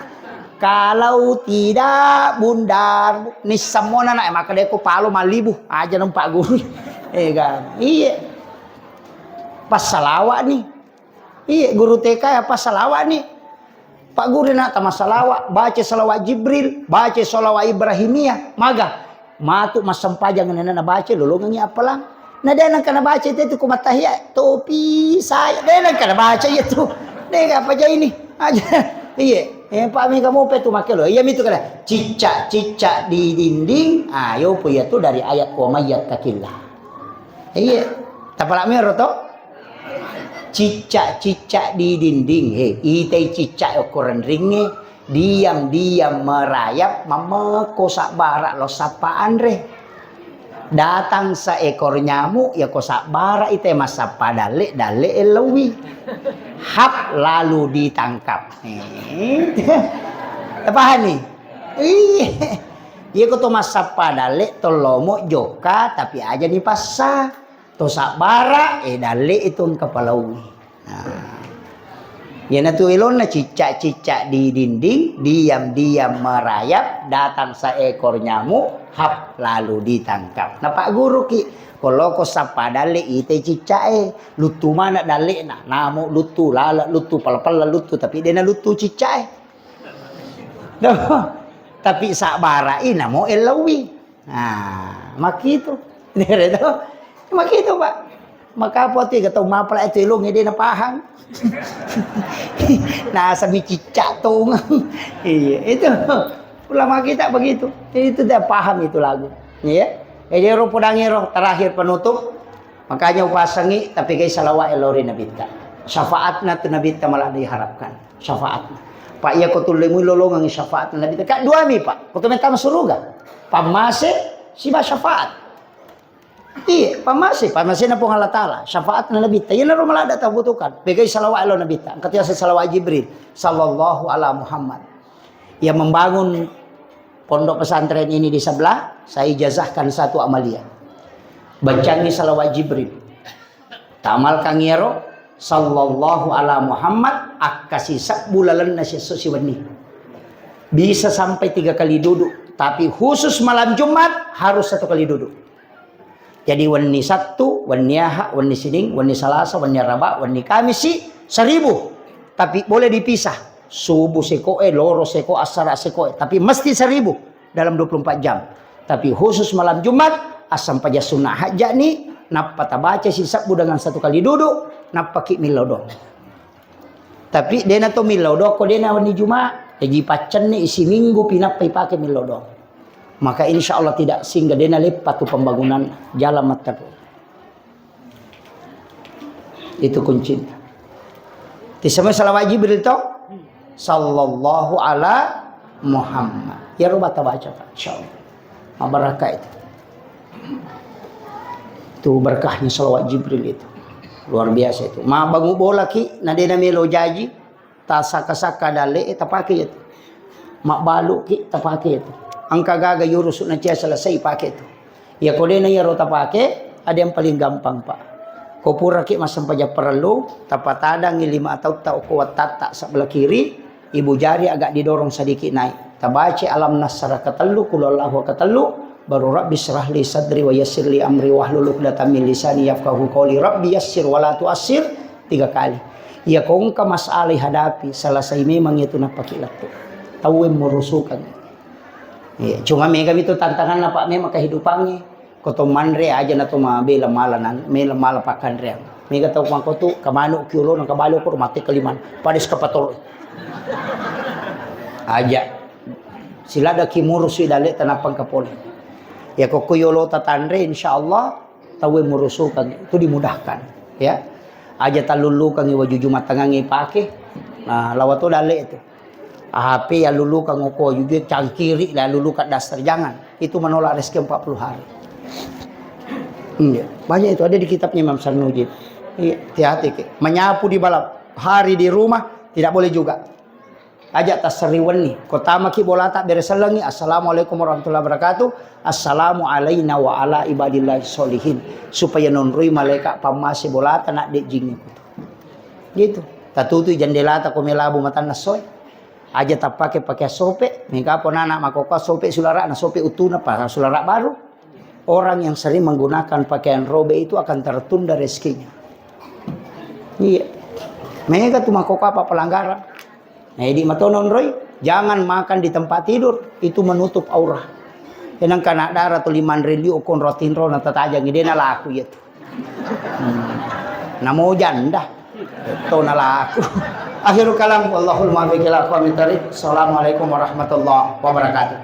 Kalau tidak bundar, nissammona nak, maka deko palo malibu, aja numpak guru. Eh, kan? Iya. Pas salawat nih. Iya, guru T K apa salawat nih? Pak guru na tama salawat, baca salawat Jibril, baca salawat Ibrahimiyah, maga. Matu massempajang nena nabaca, lolongengi appalang. Na de nengka nabaca itu, itu ku mattahiyat, topi saya, de nengka nabaca iya tu. De apa aja ini? Aja. Iya, eh, Pak mega mope tu make lo. Iya mitu kada. Cicak-cicak di dinding, ayo po iya tu dari ayat wa may yattaqillah. Iya. Tapalak mero to? Cicak-cicak di dinding, he, itai cicak okko renringnge, diam-diam merayap, mammekko sabbara lo sappa anre. Datang seekor nyamuk, ya ko sabbara itai massappa dalle, dalle ellowi. Hap, lalu ditangkap. Eh. Paham nih? Iya. Iya ko to massappa dalle, tollomo jokka, tapi aja ni passa. To sabbara, eh, dalle itu engka palaui. Nah. Iyanatu elonna cicak-cicak di dinding, diam-diam merayap, datang seekor nyamuk, hap, lalu ditangkap. Napagguruki, ko loko sappa dalle ite cicak e, luttu mana dallena, namo luttu, lala luttu, pala-pala luttu, tapi dena luttu cicak e. Tapi sabbara i namo ellaui. Nah, makitu. Dere to? Makitu, Pak. Maka apa tu, kata mapala itu ilung, dia na paham. Nah, sami cicak tong. Iya, itu. Ulama kita begitu. Itu dia paham itu lagu. Iya. Jadi, ro podang ero, terakhir penutup. Makanya upasangi, tapi kai salawat elori Nabitta. Syafaatna tu Nabitta malah diharapkan. Syafaatna. Pak, iya ko tullemu lolongang syafaat Nabitta. Kak dua mi, Pak. Ko tu metama suruga. Pammase, siba syafaat. Iya, pammase, pammasena Puang Allah Ta'ala. Syafaatna Nabitta. Iya naro malah ada tabutuhkan. Pegai salawat elo Nabitta. Angkat yasa salawat Jibril. Sallallahu ala Muhammad. Yang membangun pondok pesantren ini di sebelah, saya ijazahkan satu amalia. Bacangi salawat Jibril. Tamalkan iyaro, sallallahu ala Muhammad, akkasi sebbu lalenna siesso siwenni. Bisa sampai tiga kali duduk, tapi khusus malam Jumat harus satu kali duduk. Jadi wenni Sabtu, wenni Ahad, wenni Sining, wenni Salasa, wenni Araba, wenni Kamisi, seribu. Tapi boleh dipisah. Subuh sekoe, loro seko, asara sekoe. Tapi mesti seribu dalam dua puluh empat jam. Tapi khusus malam Jumat, assampajang sunnah hajjani, nappa tabaca sisebbu dengan satu kali duduk, nappa ki millau doang. Tapi dena to millau doang, ko dena wenni Jumat, jadi paccenni isi minggu pinappa ipake millau doang. Maka insya Allah tidak singgah dena leppa tu pembangunan jalan mattaku. Itu kuncinya. Tisemua salawat Jibril to? Sallallahu ala Muhammad. Ya, roba tabaca, Pak. Insya Allah. Mabarakah itu. Itu berkahnya salawat Jibril itu. Luar biasa itu. Mabbangu bola ki, na dena melo jaji, tasaka-saka dalle, eh, tapake itu. Mabbalu ki, tapake itu. Angka gaga yurusu na cia selesai, pake itu. Ya, ko dena iyaro tapake, ada yang paling gampang, Pak. Ko puraki massempajang parellu, tapatadangi lima atautta okko wattatta sebelah kiri, ibu jari agak didorong sedikit naik. Tabaca alam nasrah ketellu, kul huwallahu ketellu, baru rabbi syrah li sadri wa yassir li amri wahlul uqdatam min lisani yafqahu qawli. Rabbi yassir wa la tuassir tiga kali. Ya, ko engka masalah hadapi, selesai memang itu napaki lettu. Tauwe merusukang. Iya, cuma mega itu tantanganna, Pak, memang kehidupannya. Ko to manre aja na to mabela mala nang, mela mala pakanreang. Mega tau mangko tu, kamanu kiolo nang kabalo ko mate kaliman. Pada eskapator. Aja. Silada ki murus sui dalle tanapang kapole. Ya ko ko yolo tatanre, insya Allah tauwe murusukang itu dimudahkan, ya. Aja tallullukangi waju jumattangangi pake. Nah, lawa to dalle itu. H P ya lulukan ngoko, juga cangkiri lah lulukan daster. Jangan. Itu menolak rezeki empat puluh hari. Iya. Banyak itu ada di kitabnya Imam Sarnuji. Iya, hati-hati ki. Menyapu di malam hari di rumah tidak boleh juga. Aja taseriwenni. Ko tamaki bolata beresellengi. Assalamualaikum warahmatullahi wabarakatuh. Assalamu alaina wa ala ibadillahi sholihin. Supaya nonroi malaikat pammase bolata nak dek jingi kutu. Gitu. Tatutui jendelata ko melabu matanna soe. Aja tappake pakaian sope, mingka apa nana makkokkoe sope sulara, na sope uttuna pa sulara baru. Orang yang sering menggunakan pakaian robek itu akan tertunda rezekinya. Iya. Mega tu makkokkoe apa pelanggaran. Nah, jadi matono onroi, jangan makan di tempat tidur, itu menutup aurat. Enang kana dara tu liman reliu konro tinro na tatajangi dena laku iya tu. Hmm. Namo janda. To nalaku. Akhirul kalam, wallahul muwaffiq ila aqwamit thariq. Assalamualaikum warahmatullahi wabarakatuh.